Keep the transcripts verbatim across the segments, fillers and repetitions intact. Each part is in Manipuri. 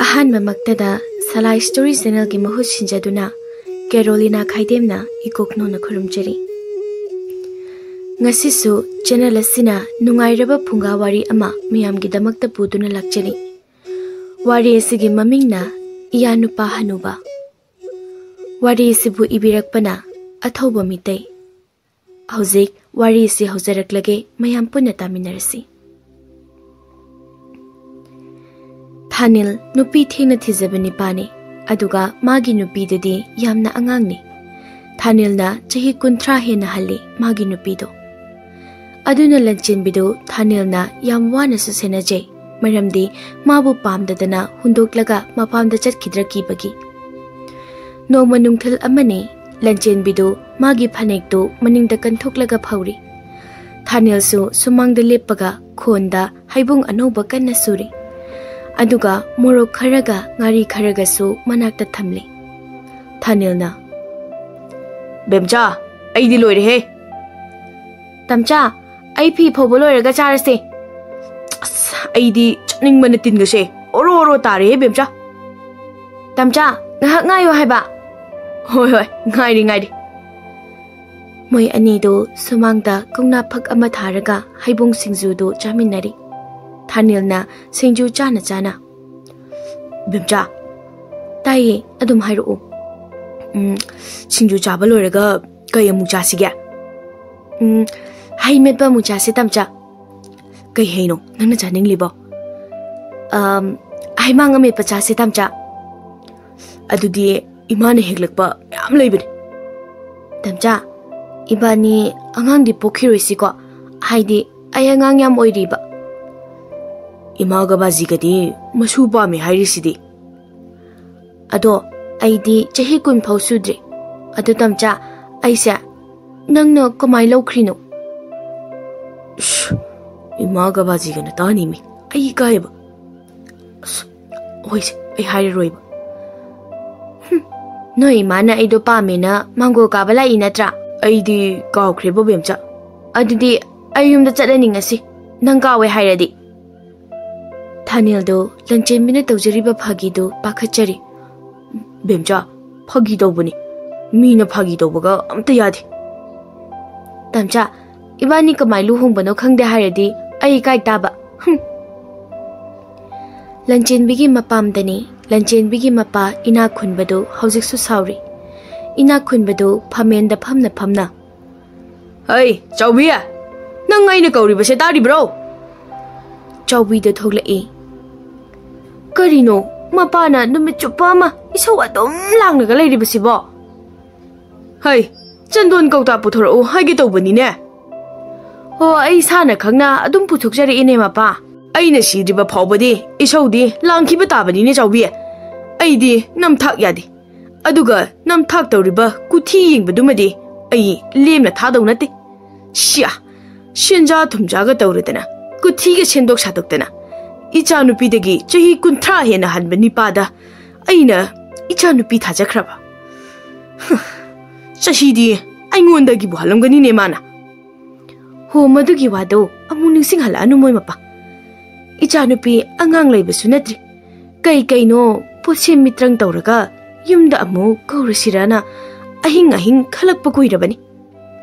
ꯑꯍꯥꯟꯕꯃꯛꯇꯗ ꯁꯂꯥꯏ ꯁ꯭ꯇꯣꯔꯤ ꯆꯦꯅꯦꯜꯒꯤ ꯃꯍꯨꯠ ꯁꯤꯟꯖꯗꯨꯅ ꯀꯦꯔꯣꯂꯤꯅꯥ ꯈꯥꯏꯗꯦꯝꯅ ꯏꯀꯣꯛꯅꯧꯅ ꯈꯨꯔꯨꯝꯖꯔꯤ꯫ ꯉꯁꯤꯁꯨ ꯆꯦꯅꯦꯜ ꯑꯁꯤꯅ ꯅꯨꯡꯉꯥꯏꯔꯕ ꯐꯨꯡꯒꯥ ꯋꯥꯔꯤ ꯑꯃ ꯃꯌꯥꯝꯒꯤꯗꯃꯛꯇ ꯄꯨꯗꯨꯅ ꯂꯥꯛꯆꯔꯤ꯫ ꯋꯥꯔꯤ ꯑꯁꯤꯒꯤ ꯃꯃꯤꯡꯅ ꯏꯌꯥ ꯅꯨꯄꯥ ꯍꯅꯨꯕ꯫ ꯋꯥꯔꯤ ꯑꯁꯤꯕꯨ ꯏꯕꯤꯔꯛꯄꯅ ꯑꯊꯧꯕ ꯃꯤꯇꯩ꯫ ꯍꯧꯖꯤꯛ ꯋꯥꯔꯤ ꯑꯁꯤ ꯍꯧꯖꯔꯛꯂꯒꯦ, ꯃꯌꯥꯝ ꯄꯨꯟꯅ ꯇꯥꯃꯤꯟꯅꯔꯁꯤ꯫ ꯊꯥꯅꯤꯜ ꯅꯨꯄꯤ ꯊꯦꯡꯅ ꯊꯤꯖꯕ ꯅꯤꯄꯥꯅꯤ, ꯑꯗꯨꯒ ꯃꯥꯒꯤ ꯅꯨꯄꯤꯗꯨꯗꯤ ꯌꯥꯝꯅ ꯑꯉꯥꯡꯅꯤ꯫ ꯊꯥꯅꯤꯜꯅ ꯆꯍꯤ ꯀꯨꯟꯊ꯭ꯔꯥ ꯍꯦꯟꯅ ꯍꯜꯂꯤ ꯃꯥꯒꯤ ꯅꯨꯄꯤꯗꯣ꯫ ꯑꯗꯨꯅ ꯂꯟꯆꯦꯟꯕꯤꯗꯨ ꯊꯥꯅꯤꯜꯅ ꯌꯥꯝ ꯋꯥꯅꯁꯨ ꯁꯦꯟꯅꯖꯩ, ꯃꯔꯝꯗꯤ ꯃꯥꯕꯨ ꯄꯥꯝꯗꯗꯅ ꯍꯨꯟꯗꯣꯛꯂꯒ ꯃꯄꯥꯝꯗ ꯆꯠꯈꯤꯗ꯭ꯔꯥ ꯀꯤꯕꯒꯤ꯫ ꯅꯣꯡꯃ ꯅꯨꯡꯊꯤꯜ ꯑꯃꯅꯤ, ꯂꯟꯆꯦꯟꯕꯤꯗꯨ ꯃꯥꯒꯤ ꯐꯅꯦꯛꯇꯨ ꯃꯅꯤꯡꯗ ꯀꯟꯊꯣꯛꯂꯒ ꯐꯧꯔꯤ꯫ ꯊꯥꯅꯤꯜꯁꯨ ꯁꯨꯃꯥꯡꯗ ꯂꯦꯞꯄꯒ ꯈꯣꯟꯗ ꯍꯩꯕꯨꯡ ꯑꯅꯧꯕ ꯀꯟꯅ ꯁꯨꯔꯤ꯫ ꯑꯗꯨꯒ ꯃꯣꯔꯣꯛ ꯈꯔꯒ ꯉꯥꯔꯤ ꯈꯔꯒꯁꯨ ꯃꯅꯥꯛꯇ ꯊꯝꯂꯤ꯫ ꯊꯥꯅꯤꯜꯅ, "ꯕꯦꯝꯆꯥ, ꯑꯩꯗꯤ ꯂꯣꯏꯔꯦꯍꯦ!" "ꯇꯝꯆꯥ, ꯑꯩ ꯐꯤ ꯐꯧꯕ ꯂꯣꯏꯔꯒ ꯆꯥꯔꯁꯦ꯫" "ꯑꯁ, ꯑꯩꯗꯤ ꯆꯠꯅꯤꯡꯕꯅ ꯇꯤꯟꯒꯁꯦ ꯑꯣꯔꯣ ꯑꯣꯔꯣ ꯇꯥꯔꯦꯍꯦ, ꯕꯦꯝꯆꯥ!" "ꯇꯝꯆꯥ, ꯉꯥꯏꯍꯥꯛ ꯉꯥꯏꯌꯣ ꯍꯥꯏꯕ꯫" "ꯍꯣꯏ, ꯍꯣꯏ, ꯉꯥꯏꯔꯤ, ꯉꯥꯏꯔꯤ꯫" ꯃꯣꯏ ꯑꯅꯤꯗꯨ ꯁꯨꯃꯥꯡꯗ ꯀꯧꯅꯥ ꯐꯛ ꯑꯃ ꯊꯥꯔꯒ ꯍꯩꯕꯨꯡ ꯁꯤꯡꯖꯨꯗꯨ ꯆꯥꯃꯤꯟꯅꯔꯤ꯫ ꯊꯥꯅꯤꯜꯅ ꯁꯤꯡꯖꯨ ꯆꯥꯅ ꯆꯥꯅ, "ꯕꯦꯝꯆꯥ꯫" "ꯇꯥꯏꯌꯦ, ꯑꯗꯨꯝ ꯍꯥꯏꯔꯛꯎ꯫" "ꯎꯝ, ꯁꯤꯡꯖꯨ ꯆꯥꯕ ꯂꯣꯏꯔꯒ ꯀꯩ ꯑꯃꯨꯛ ꯆꯥꯁꯤꯒꯦ?" "ꯎꯝ, ꯍꯩ ꯃꯦꯠꯄ ꯑꯃꯨꯛ ꯆꯥꯁꯤ, ꯇꯝꯆꯥ꯫" "ꯀꯩ ꯍꯩꯅꯣ ꯅꯪꯅ ꯆꯥꯅꯤꯡꯂꯤꯕꯣ?" "ꯑꯝ, ꯍꯩꯃꯥꯡ ꯑꯃꯦꯠꯄ ꯆꯥꯁꯤ, ꯇꯝꯆꯥ꯫" "ꯑꯗꯨꯗꯤ ꯏꯃꯥꯅ ꯍꯦꯛꯂꯛꯄ ꯃꯌꯥꯝ ꯂꯩꯕꯅꯤ꯫" "ꯇꯝꯆꯥ, ꯏꯕꯥꯅꯤ ꯑꯉꯥꯡꯗꯤ ꯄꯣꯛꯈꯤꯔꯣꯏꯁꯤꯀꯣ? ꯍꯥꯏꯗꯤ, ꯑꯩ ꯑꯉꯥꯡ ꯌꯥꯝ ꯑꯣꯏꯔꯤꯕ꯫" "ꯏꯃꯥꯒ ꯕꯥꯖꯤꯒꯗꯤ ꯃꯁꯨ ꯄꯥꯝꯃꯤ ꯍꯥꯏꯔꯤꯁꯤꯗꯤ꯫" "ꯑꯗꯣ ꯑꯩꯗꯤ ꯆꯍꯤ ꯀꯨꯟ ꯐꯥꯎ ꯁꯨꯗ꯭ꯔꯤ꯫ ꯑꯗꯣ ꯇꯝꯆꯥ, ꯑꯩꯁꯦ ꯅꯪꯅ ꯀꯃꯥꯏ ꯂꯧꯈ꯭ꯔꯤꯅꯣ?" "ꯏꯁ, ꯏꯃꯥꯒ ꯕꯥꯖꯤꯒꯅ ꯇꯥꯅꯤꯃꯤ, ꯑꯩ ꯏꯀꯥꯏꯕ꯫" "ꯑꯁ, ꯍꯣꯏꯁꯦ, ꯑꯩ ꯍꯥꯏꯔꯔꯣꯏꯕ꯫" "ꯍꯨꯝ, ꯅꯣꯏ ꯏꯃꯥꯅ ꯑꯩꯗꯣ ꯄꯥꯝꯃꯦꯅ ꯃꯥꯡꯒꯣꯜ ꯀꯥꯕ ꯂꯥꯛꯏ ꯅꯠꯇ꯭ꯔꯥ?" "ꯑꯩꯗꯤ ꯀꯥꯎꯈ꯭ꯔꯦꯕꯣ, ꯕꯦꯝꯆꯥ꯫" "ꯑꯗꯨꯗꯤ ꯑꯩ ꯌꯨꯝꯗ ꯆꯠꯂꯅꯤ ꯉꯁꯤ, ꯅꯪ ꯀꯥꯎꯋꯦ ꯍꯥꯏꯔꯗꯤ꯫" ꯑꯅꯤꯜꯗꯣ ꯂꯟꯆꯦꯟꯕꯤꯅ ꯇꯧꯖꯔꯤꯕ ꯐꯥꯒꯤꯗꯨ ꯄꯥꯈꯠꯆꯔꯤ꯫ "ꯕꯦꯝꯆꯥ, ꯐꯥꯒꯤ ꯇꯧꯕꯅꯤ꯫ ꯃꯤꯅ ꯐꯥꯒꯤ ꯇꯧꯕꯒ ꯑꯝꯇ ꯌꯥꯗꯦ꯫" "ꯇꯝꯆꯥ, ꯏꯕꯥꯅꯤ ꯀꯃꯥꯏ ꯂꯨꯍꯣꯡꯕꯅꯣ ꯈꯪꯗꯦ ꯍꯥꯏꯔꯗꯤ ꯑꯩ ꯏꯀꯥꯏ ꯇꯥꯕ꯫ ꯍꯨꯝ꯫" ꯂꯟꯆꯦꯟꯕꯤꯒꯤ ꯃꯄꯥꯝꯗꯅꯤ꯫ ꯂꯟꯆꯦꯟꯕꯤꯒꯤ ꯃꯄꯥ ꯏꯅꯥꯛ ꯈꯨꯟꯕꯗꯨ ꯍꯧꯖꯤꯛꯁꯨ ꯁꯥꯎꯔꯤ꯫ ꯏꯅꯥꯛ ꯈꯨꯟꯕꯗꯨ ꯐꯝꯃꯦꯟꯗ ꯐꯝꯅ ꯐꯝꯅ, "ꯍꯩ, ꯆꯥꯎꯕꯤ! ꯅꯪ ꯑꯩꯅ ꯀꯧꯔꯤꯕꯁꯦ ꯇꯥꯔꯤꯕ꯭ꯔꯣ?" ꯆꯥꯎꯕꯤꯗ ꯊꯣꯛꯂꯛꯏ꯫ "ꯀꯔꯤꯅꯣ, ꯃꯄꯥꯅ ꯅꯨꯃꯤꯠ ꯆꯨꯞꯄ ꯑꯃ ꯏꯁꯧ ꯑꯗꯨꯝ ꯂꯥꯡꯂꯒ ꯂꯩꯔꯤꯕꯁꯤꯕꯣ?" "ꯍꯩ, ꯆꯟꯗꯣꯟ ꯀꯧꯇꯥ ꯄꯨꯊꯣꯔꯛꯎ ꯍꯥꯏꯒꯦ ꯇꯧꯕꯅꯤꯅꯦ꯫" "ꯑꯣ, ꯑꯩ ꯏꯁꯥꯅ ꯈꯪꯅ ꯑꯗꯨꯝ ꯄꯨꯊꯣꯛꯆꯔꯛꯏꯅꯦ, ꯃꯄꯥ꯫" "ꯑꯩꯅ ꯁꯤꯗ꯭ꯔꯤꯕ ꯐꯥꯎꯕꯗꯤ ꯏꯁꯧꯗꯤ ꯂꯥꯡꯈꯤꯕ ꯇꯥꯕꯅꯤꯅꯦ, ꯆꯥꯎꯕꯤ꯫ ꯑꯩꯗꯤ ꯅꯝꯊꯥꯛ ꯌꯥꯗꯦ꯫ ꯑꯗꯨꯒ ꯅꯝꯊꯥꯛ ꯇꯧꯔꯤꯕ ꯀꯨꯊꯤ ꯌꯦꯡꯕꯗꯨꯃꯗꯤ ꯑꯩ ꯂꯦꯝꯅ ꯊꯥꯗꯧ ꯅꯠꯇꯦ꯫ ꯁꯤꯌꯥ, ꯁꯦꯟꯖꯥ ꯊꯨꯝꯖꯥꯒ ꯇꯧꯔꯗꯅ, ꯀꯨꯊꯤꯒ ꯁꯦꯝꯗꯣꯛ ꯁꯥꯗꯣꯛꯇꯅ, ꯏꯆꯥꯅꯨꯄꯤꯗꯒꯤ ꯆꯍꯤ ꯀꯨꯟꯊ꯭ꯔꯥ ꯍꯦꯟꯅ ꯍꯟꯕ ꯅꯤꯄꯥꯗ ꯑꯩꯅ ꯏꯆꯥꯅꯨꯄꯤ ꯊꯥꯖꯈ꯭ꯔꯕ꯫ ꯍ, ꯆꯍꯤꯗꯤ ꯑꯩꯉꯣꯟꯗꯒꯤꯕꯨ ꯍꯜꯂꯝꯒꯅꯤꯅꯦ ꯃꯥꯅ꯫" "ꯍꯣ, ꯃꯗꯨꯒꯤ ꯋꯥꯗꯣ ꯑꯃꯨꯛ ꯅꯤꯡꯁꯤꯡꯍꯜꯂꯛꯑꯅꯨ, ꯃꯣꯏ ꯃꯄꯥ꯫ ꯏꯆꯥꯅꯨꯄꯤ ꯑꯉꯥꯡ ꯂꯩꯕꯁꯨ ꯅꯠꯇ꯭ꯔꯤ꯫ ꯀꯩ ꯀꯩꯅꯣ ꯄꯣꯠꯁꯦꯝ ꯃꯤꯇ꯭ꯔꯪ ꯇꯧꯔꯒ ꯌꯨꯝꯗ ꯑꯃꯨꯛ ꯀꯧꯔꯁꯤꯔꯅ ꯑꯍꯤꯡ ꯑꯍꯤꯡ ꯈꯜꯂꯛꯄ ꯀꯨꯏꯔꯕꯅꯤ꯫"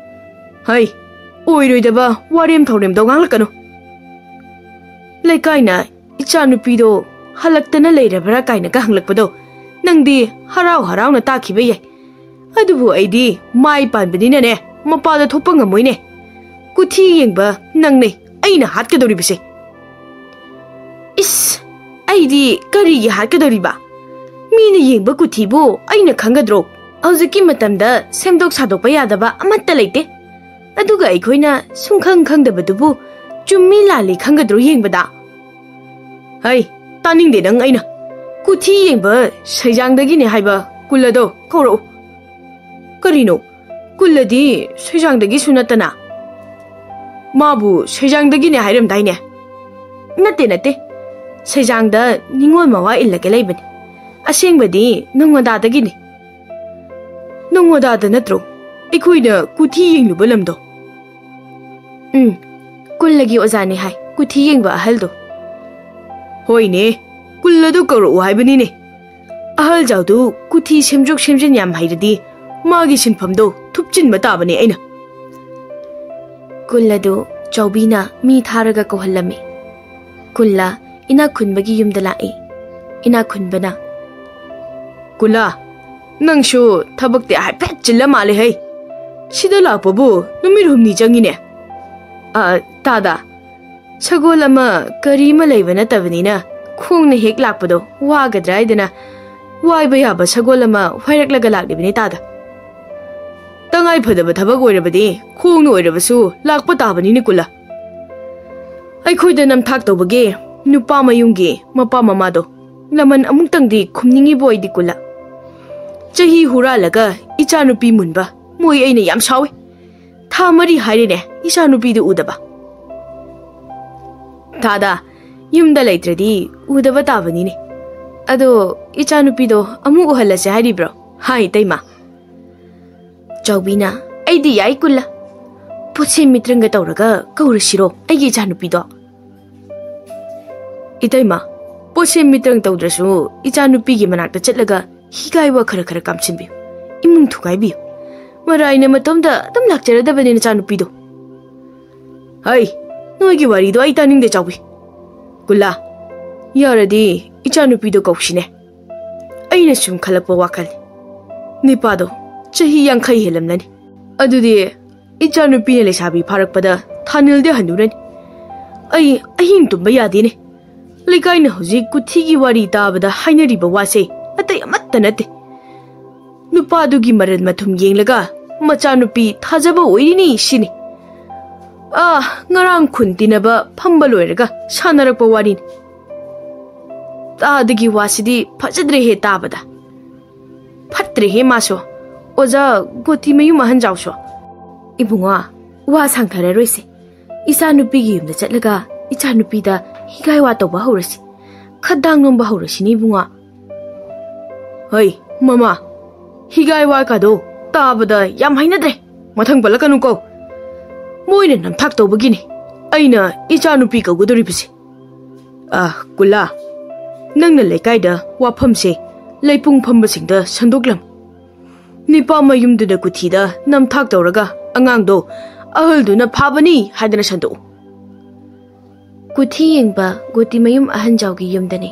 "ꯍꯩ, ꯑꯣꯏꯔꯣꯏꯗꯕ ꯋꯥꯔꯦꯝ ꯊꯧꯔꯦꯝꯗꯣ ꯉꯥꯡꯂꯛꯀꯅꯨ꯫ ꯂꯩꯀꯥꯏꯅ ꯏꯆꯥꯅꯨꯄꯤꯗꯣ ꯍꯜꯂꯛꯇꯅ ꯂꯩꯔꯕ꯭ꯔꯥ ꯀꯥꯏꯅꯒ ꯍꯪꯂꯛꯄꯗꯣ ꯅꯪꯗꯤ ꯍꯔꯥꯎ ꯍꯔꯥꯎꯅ ꯇꯥꯈꯤꯕ ꯌꯥꯏ꯫ ꯑꯗꯨꯕꯨ ꯑꯩꯗꯤ ꯃꯥꯏ ꯄꯥꯟꯕꯅꯤꯅꯅꯦ, ꯃꯄꯥꯗ ꯊꯣꯛꯄ ꯉꯝꯃꯣꯏꯅꯦ꯫ ꯀꯨꯊꯤ ꯌꯦꯡꯕ ꯅꯪꯅꯦ ꯑꯩꯅ ꯍꯥꯠꯀꯗꯧꯔꯤꯕꯁꯦ꯫" "ꯏꯁ, ꯑꯩꯗꯤ ꯀꯔꯤꯒꯤ ꯍꯥꯠꯀꯗꯧꯔꯤꯕ? ꯃꯤꯅ ꯌꯦꯡꯕ ꯀꯨꯊꯤꯕꯨ ꯑꯩꯅ ꯈꯪꯒꯗ꯭ꯔꯣ? ꯍꯧꯖꯤꯛꯀꯤ ꯃꯇꯝꯗ ꯁꯦꯝꯗꯣꯛ ꯁꯥꯗꯣꯛꯄ ꯌꯥꯗꯕ ꯑꯃꯠꯇ ꯂꯩꯇꯦ꯫ ꯑꯗꯨꯒ ꯑꯩꯈꯣꯏꯅ ꯁꯨꯡꯈꯪ ꯈꯪꯗꯕꯗꯨꯕꯨ ꯆꯨꯝꯃꯤ ꯂꯥꯜꯂꯤ ꯈꯪꯒꯗ꯭ꯔꯣ ꯌꯦꯡꯕꯗ?" "ꯍꯩ, ꯇꯥꯅꯤꯡꯗꯦ ꯅꯪ ꯑꯩꯅ꯫ ꯀꯨꯊꯤ ꯌꯦꯡꯕ ꯁꯩꯖꯥꯡꯗꯒꯤꯅꯦ ꯍꯥꯏꯕ ꯀꯨꯜꯂꯗꯣ ꯀꯧꯔꯛꯎ꯫" "ꯀꯔꯤꯅꯣ? ꯀꯨꯜꯂꯗꯤ ꯁꯩꯖꯥꯡꯗꯒꯤꯁꯨ ꯅꯠꯇꯅ?" "ꯃꯥꯕꯨ ꯁꯩꯖꯥꯡꯗꯒꯤꯅꯦ ꯍꯥꯏꯔꯝꯗꯥꯏꯅꯦ?" "ꯅꯠꯇꯦ, ꯅꯠꯇꯦ꯫ ꯁꯩꯖꯥꯡꯗ ꯅꯤꯉꯣꯜ ꯃꯋꯥ ꯏꯜꯂꯒ ꯂꯩꯕꯅꯤ꯫ ꯑꯁꯦꯡꯕꯗꯤ ꯅꯣꯡꯉꯣꯟꯗꯥꯗꯒꯤꯅꯤ꯫" "ꯅꯣꯡꯉꯣꯟꯗꯥꯗ ꯅꯠꯇ꯭ꯔꯣ ꯑꯩꯈꯣꯏꯅ ꯀꯨꯊꯤ ꯌꯦꯡꯂꯨꯕ ꯂꯝꯗꯣ?" "ꯎꯝ, ꯀꯨꯜꯂꯒꯤ ꯑꯣꯖꯥꯅꯤ ꯍꯥꯏ ꯀꯨꯊꯤ ꯌꯦꯡꯕ ꯑꯍꯜꯗꯣ꯫" ꯍꯣꯏꯅꯦ, ꯀꯨꯜ ꯑꯗꯨ ꯀꯧꯔꯛꯎ ꯍꯥꯏꯕꯅꯤꯅꯦ꯫ ꯑꯍꯜ ꯖꯥꯎꯗꯨ ꯀꯨꯊꯤ ꯁꯦꯝꯗꯣꯛ ꯁꯦꯝꯖꯤꯟ ꯌꯥꯝ ꯍꯩꯔꯗꯤ ꯃꯥꯒꯤ ꯁꯤꯟꯐꯝꯗꯣ ꯊꯨꯞꯆꯤꯟꯕ ꯇꯥꯕꯅꯦ ꯑꯩꯅ꯫ ꯀꯨꯜ ꯑꯗꯨ ꯆꯥꯎꯕꯤꯅ ꯃꯤ ꯊꯥꯔꯒ ꯀꯧꯍꯜꯂꯝꯃꯤ꯫ ꯀꯨꯜꯂ ꯏꯅꯥꯛ ꯈꯨꯟꯕꯒꯤ ꯌꯨꯝꯗ ꯂꯥꯛꯏ꯫ ꯏꯅꯥꯛ ꯈꯨꯟꯕꯅ, "ꯀꯨꯜꯂ, ꯅꯪꯁꯨ ꯊꯕꯛꯇꯤ ꯍꯥꯏꯐꯦꯠ ꯆꯤꯜꯂ ꯃꯥꯜꯂꯦ ꯍꯩ꯫ ꯁꯤꯗ ꯂꯥꯛꯄꯕꯨ ꯅꯨꯃꯤꯠ ꯍꯨꯝꯅꯤ ꯆꯪꯉꯤꯅꯦ꯫ ꯑ, ꯇꯥꯗ, ꯁꯒꯣꯜ ꯑꯃ ꯀꯔꯤ ꯑꯃ ꯂꯩꯕ ꯅꯠꯇꯕꯅꯤꯅ ꯈꯣꯡꯅ ꯍꯦꯛ ꯂꯥꯛꯄꯗꯣ ꯋꯥꯒꯗ꯭ꯔꯥ ꯍꯥꯏꯗꯅ ꯋꯥꯏꯕ ꯌꯥꯕ ꯁꯒꯣꯜ ꯑꯃ ꯋꯥꯏꯔꯛꯂꯒ ꯂꯥꯛꯂꯤꯕꯅꯤ ꯇꯥꯗ꯫ ꯇꯉꯥꯏ ꯐꯗꯕ ꯊꯕꯛ ꯑꯣꯏꯔꯕꯗꯤ ꯈꯣꯡꯅ ꯑꯣꯏꯔꯕꯁꯨ ꯂꯥꯛꯄ ꯇꯥꯕꯅꯤꯅꯦ ꯀꯨꯜꯂ꯫ ꯑꯩꯈꯣꯏꯗ ꯅꯝꯊꯥꯛ ꯇꯧꯕꯒꯤ ꯅꯨꯄꯥ ꯃꯌꯨꯝꯒꯤ ꯃꯄꯥ ꯃꯃꯥꯗꯣ ꯂꯃꯟ ꯑꯃꯨꯛꯇꯪꯗꯤ ꯈꯨꯝꯅꯤꯡꯉꯤꯕꯣ ꯑꯩꯗꯤ ꯀꯨꯜꯂ꯫ ꯆꯍꯤ ꯍꯨꯔꯥꯜꯂꯒ ꯏꯆꯥꯅꯨꯄꯤ ꯃꯨꯟꯕ ꯃꯣꯏ ꯑꯩꯅ ꯌꯥꯝ ꯁꯥꯎꯏ꯫ ꯊꯥ ꯃꯔꯤ ꯍꯥꯏꯔꯦꯅꯦ ꯏꯆꯥꯅꯨꯄꯤꯗꯨ ꯎꯗꯕ꯫ ꯊꯥꯗ ꯌꯨꯝꯗ ꯂꯩꯇ꯭ꯔꯗꯤ ꯎꯗꯕ ꯇꯥꯕꯅꯤꯅꯦ꯫ ꯑꯗꯣ ꯏꯆꯥꯅꯨꯄꯤꯗꯣ ꯑꯃꯨꯛ ꯎꯍꯜꯂꯁꯦ ꯍꯥꯏꯔꯤꯕ꯭ꯔꯣ?" ꯍꯥꯏ ꯏꯇꯩꯃ꯫ ꯆꯥꯎꯕꯤꯅ, "ꯑꯩꯗꯤ ꯌꯥꯏ ꯀꯨꯜꯂ꯫ ꯄꯣꯠꯁꯦꯝ ꯃꯤꯇ꯭ꯔꯪꯒ ꯇꯧꯔꯒ ꯀꯧꯔꯁꯤꯔꯣ ꯑꯩꯒꯤ ꯏꯆꯥꯅꯨꯄꯤꯗꯣ?" ꯏꯇꯩꯃ, ꯄꯣꯠꯁꯦꯝ ꯃꯤꯇ꯭ꯔꯪ ꯇꯧꯗ꯭ꯔꯁꯨ ꯏꯆꯥꯅꯨꯄꯤꯒꯤ ꯃꯅꯥꯛꯇ ꯆꯠꯂꯒ ꯍꯤꯒꯥꯏ ꯋꯥ ꯈꯔ ꯈꯔ ꯀꯥꯝꯁꯤꯟꯕꯤꯌꯨ꯫ ꯏꯃꯨꯡ ꯊꯨꯒꯥꯏꯕꯤꯌꯨ꯫ ꯃꯔꯥꯏꯅ ꯃꯇꯣꯝꯇ ꯑꯗꯨꯝ ꯂꯥꯛꯆꯔꯗꯕꯅꯤ ꯅꯆꯥꯅꯨꯄꯤꯗꯣ꯫ ꯍꯩ, ꯅꯣꯏꯒꯤ ꯋꯥꯔꯤꯗꯣ ꯑꯩ ꯇꯥꯅꯤꯡꯗꯦ ꯆꯥꯎꯕꯤ꯫ ꯀꯨꯜꯂꯥ, ꯌꯥꯔꯗꯤ ꯏꯆꯥꯅꯨꯄꯤꯗꯣ ꯀꯧꯁꯤꯅꯦ꯫ ꯑꯩꯅ ꯁꯨꯝ ꯈꯜꯂꯛꯄ ꯋꯥꯈꯜ꯫ ꯅꯤꯄꯥꯗꯣ ꯆꯍꯤ ꯌꯥꯡꯈꯩ ꯍꯦꯜꯂꯝꯂꯅꯤ꯫ ꯑꯗꯨꯗꯤ ꯏꯆꯥꯅꯨꯄꯤꯅ ꯂꯩꯁꯥꯕꯤ ꯐꯥꯔꯛꯄꯗ ꯊꯥꯅꯤꯜꯗꯤ ꯍꯟꯅꯨꯔꯅꯤ꯫ ꯑꯩ ꯑꯍꯤꯡ ꯇꯨꯝꯕ ꯌꯥꯗꯦꯅꯦ꯫ ꯂꯩꯀꯥꯏꯅ ꯍꯧꯖꯤꯛ ꯀꯨꯊꯤꯒꯤ ꯋꯥꯔꯤ ꯇꯥꯕꯗ ꯍꯥꯏꯅꯔꯤꯕ ꯋꯥꯁꯦ ꯑꯇꯩ ꯑꯃꯠꯇ ꯅꯠꯇꯦ꯫ ꯅꯨꯄꯥꯗꯨꯒꯤ ꯃꯔꯟ ꯃꯊꯨꯝ ꯌꯦꯡꯂꯒ ꯃꯆꯥꯅꯨꯄꯤ ꯊꯥꯖꯕ ꯑꯣꯏꯔꯤꯅꯤ ꯁꯤꯅꯤ꯫ ꯑꯥ, ꯉꯔꯥꯡ ꯈꯨꯟ ꯇꯤꯟꯅꯕ ꯐꯝꯕ ꯂꯣꯏꯔꯒ ꯁꯥꯟꯅꯔꯛꯄ ꯋꯥꯔꯤꯅꯤ꯫ ꯇꯥꯗꯒꯤ ꯋꯥꯁꯤꯗꯤ ꯐꯖꯗ꯭ꯔꯦꯍꯦ ꯇꯥꯕꯗ꯫ ꯐꯠꯇ꯭ꯔꯦꯍꯦ ꯃꯥꯁꯨ꯫ ꯑꯣꯖꯥ ꯒꯣꯇꯤ ꯃꯌꯨꯝ ꯑꯍꯟ ꯖꯥꯎꯁꯨ꯫ ꯏꯕꯨꯡꯉꯣ, ꯋꯥ ꯁꯥꯡꯊꯔꯔꯣꯏꯁꯦ꯫ ꯏꯆꯥ ꯅꯨꯄꯤꯒꯤ ꯌꯨꯝꯗ ꯆꯠꯂꯒ ꯏꯆꯥ ꯅꯨꯄꯤꯗ ꯍꯤꯒꯥꯏ ꯋꯥ ꯇꯧꯕ ꯍꯧꯔꯁꯤ꯫ ꯈꯗꯥꯡ ꯅꯣꯝꯕ ꯍꯧꯔꯁꯤꯅꯦ ꯏꯕꯨꯡꯉꯣ꯫ ꯍꯩ, ꯃꯃꯥ, ꯍꯤꯒꯥꯏ ꯋꯥ ꯀꯥꯗꯣ ꯇꯥꯕꯗ ꯌꯥꯝ ꯍꯩꯅꯗ꯭ꯔꯦ꯫ ꯃꯊꯪ ꯄꯜꯂꯛꯀꯅꯨꯀꯣ꯫ ꯃꯣꯏꯅ ꯅꯝꯊꯥꯛ ꯇꯧꯕꯒꯤꯅꯤ ꯑꯩꯅ ꯏꯆꯥ ꯅꯨꯄꯤ ꯀꯧꯒꯗꯧꯔꯤꯕꯁꯦ꯫ ꯑ, ꯀꯨꯂꯥ, ꯅꯪꯅ ꯂꯩꯀꯥꯏꯗ ꯋꯥꯐꯝꯁꯦ ꯂꯩꯄꯨꯡ ꯐꯝꯕꯁꯤꯡꯗ ꯁꯟꯗꯣꯛꯂꯝ꯫ ꯅꯤꯄꯥ ꯃꯌꯨꯝꯗꯨꯗ ꯀꯨꯊꯤꯗ ꯅꯝꯊꯥꯛ ꯇꯧꯔꯒ ꯑꯉꯥꯡꯗꯣ ꯑꯍꯜꯗꯨꯅ ꯐꯥꯕꯅꯤ ꯍꯥꯏꯗꯅ ꯁꯟꯗꯣꯛꯎ꯫ ꯀꯨꯊꯤ ꯌꯦꯡꯕ ꯒꯣꯇꯤꯃꯌꯨꯝ ꯑꯍꯟꯖꯥꯎꯒꯤ ꯌꯨꯝꯗꯅꯤ꯫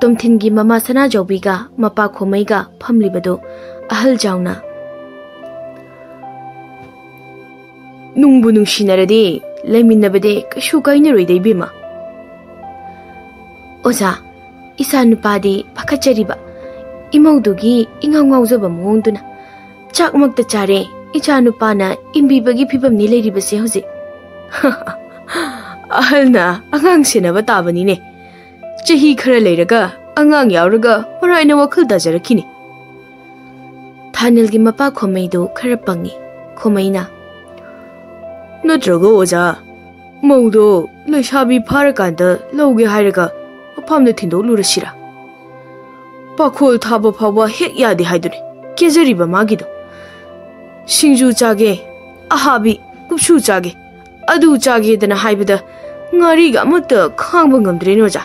ꯇꯣꯝꯊꯤꯟꯒꯤ ꯃꯃꯥ ꯁꯅꯥꯖꯥꯎꯕꯤꯒ ꯃꯄꯥ ꯈꯣꯃꯩꯒ ꯐꯝꯂꯤꯕꯗꯨ ꯑꯍꯜꯖꯥꯎꯅ, "ꯅꯨꯡꯕꯨ ꯅꯨꯡꯁꯤꯅꯔꯗꯤ ꯂꯩꯃꯤꯟꯅꯕꯗꯤ ꯀꯩꯁꯨ ꯀꯥꯏꯅꯔꯣꯏꯗ, ꯏꯕꯦꯝꯃ꯫ ꯑꯣꯖꯥ, ꯏꯆꯥ ꯅꯨꯄꯥꯗꯤ ꯄꯥꯈꯠꯆꯔꯤꯕ ꯏꯃꯧꯗꯨꯒꯤ ꯏꯉꯥꯎ ꯉꯥꯎꯖꯕ ꯃꯑꯣꯡꯗꯨꯅ꯫ ꯆꯥꯛꯃꯛꯇ ꯆꯥꯔꯦ, ꯏꯆꯥ ꯅꯨꯄꯥꯅ ꯏꯟꯕꯤꯕꯒꯤ ꯐꯤꯕꯝꯅꯤ ꯂꯩꯔꯤꯕꯁꯦ ꯍꯧꯖꯤꯛ꯫" "ꯑꯍꯜꯅ ꯑꯉꯥꯡ ꯁꯦꯟꯅꯕ ꯇꯥꯕꯅꯤꯅꯦ꯫ ꯆꯍꯤ ꯈꯔ ꯂꯩꯔꯒ ꯑꯉꯥꯡ ꯌꯥꯎꯔꯒ ꯃꯔꯥꯏꯅ ꯋꯥꯈꯜ ꯇꯥꯖꯔꯛꯈꯤꯅꯤ꯫" ꯊꯥꯅꯤꯜꯒꯤ ꯃꯄꯥ ꯈꯣꯃꯩꯗꯨ ꯈꯔ ꯄꯪꯉꯤ꯫ ꯈꯣꯃꯩꯅ, "ꯅꯠꯇ꯭ꯔꯒ ꯑꯣꯖꯥ, ꯃꯧꯗꯣ ꯂꯩꯁꯥꯕꯤ ꯐꯥꯔꯀꯥꯟꯗ ꯂꯧꯒꯦ ꯍꯥꯏꯔꯒ ꯃꯐꯝꯗ ꯊꯤꯟꯗꯣꯛꯂꯨꯔꯁꯤꯔꯥ? ꯄꯥꯈꯣꯜ ꯊꯥꯕ ꯐꯥꯎꯕ ꯍꯦꯛ ꯌꯥꯗꯦ ꯍꯥꯏꯗꯨꯅꯤ ꯀꯦꯖꯔꯤꯕ ꯃꯥꯒꯤꯗꯣ꯫ ꯁꯤꯡꯖꯨ ꯆꯥꯒꯦ, ꯑꯍꯥꯕꯤ ꯀꯨꯞꯁꯨ ꯆꯥꯒꯦ, ꯑꯗꯨ ꯆꯥꯒꯦꯗꯅ ꯍꯥꯏꯕꯗ ꯉꯥꯔꯤꯒ ꯑꯃꯠꯇ ꯈꯥꯡꯕ ꯉꯝꯗ꯭ꯔꯦꯅꯦ ꯑꯣꯖꯥ꯫"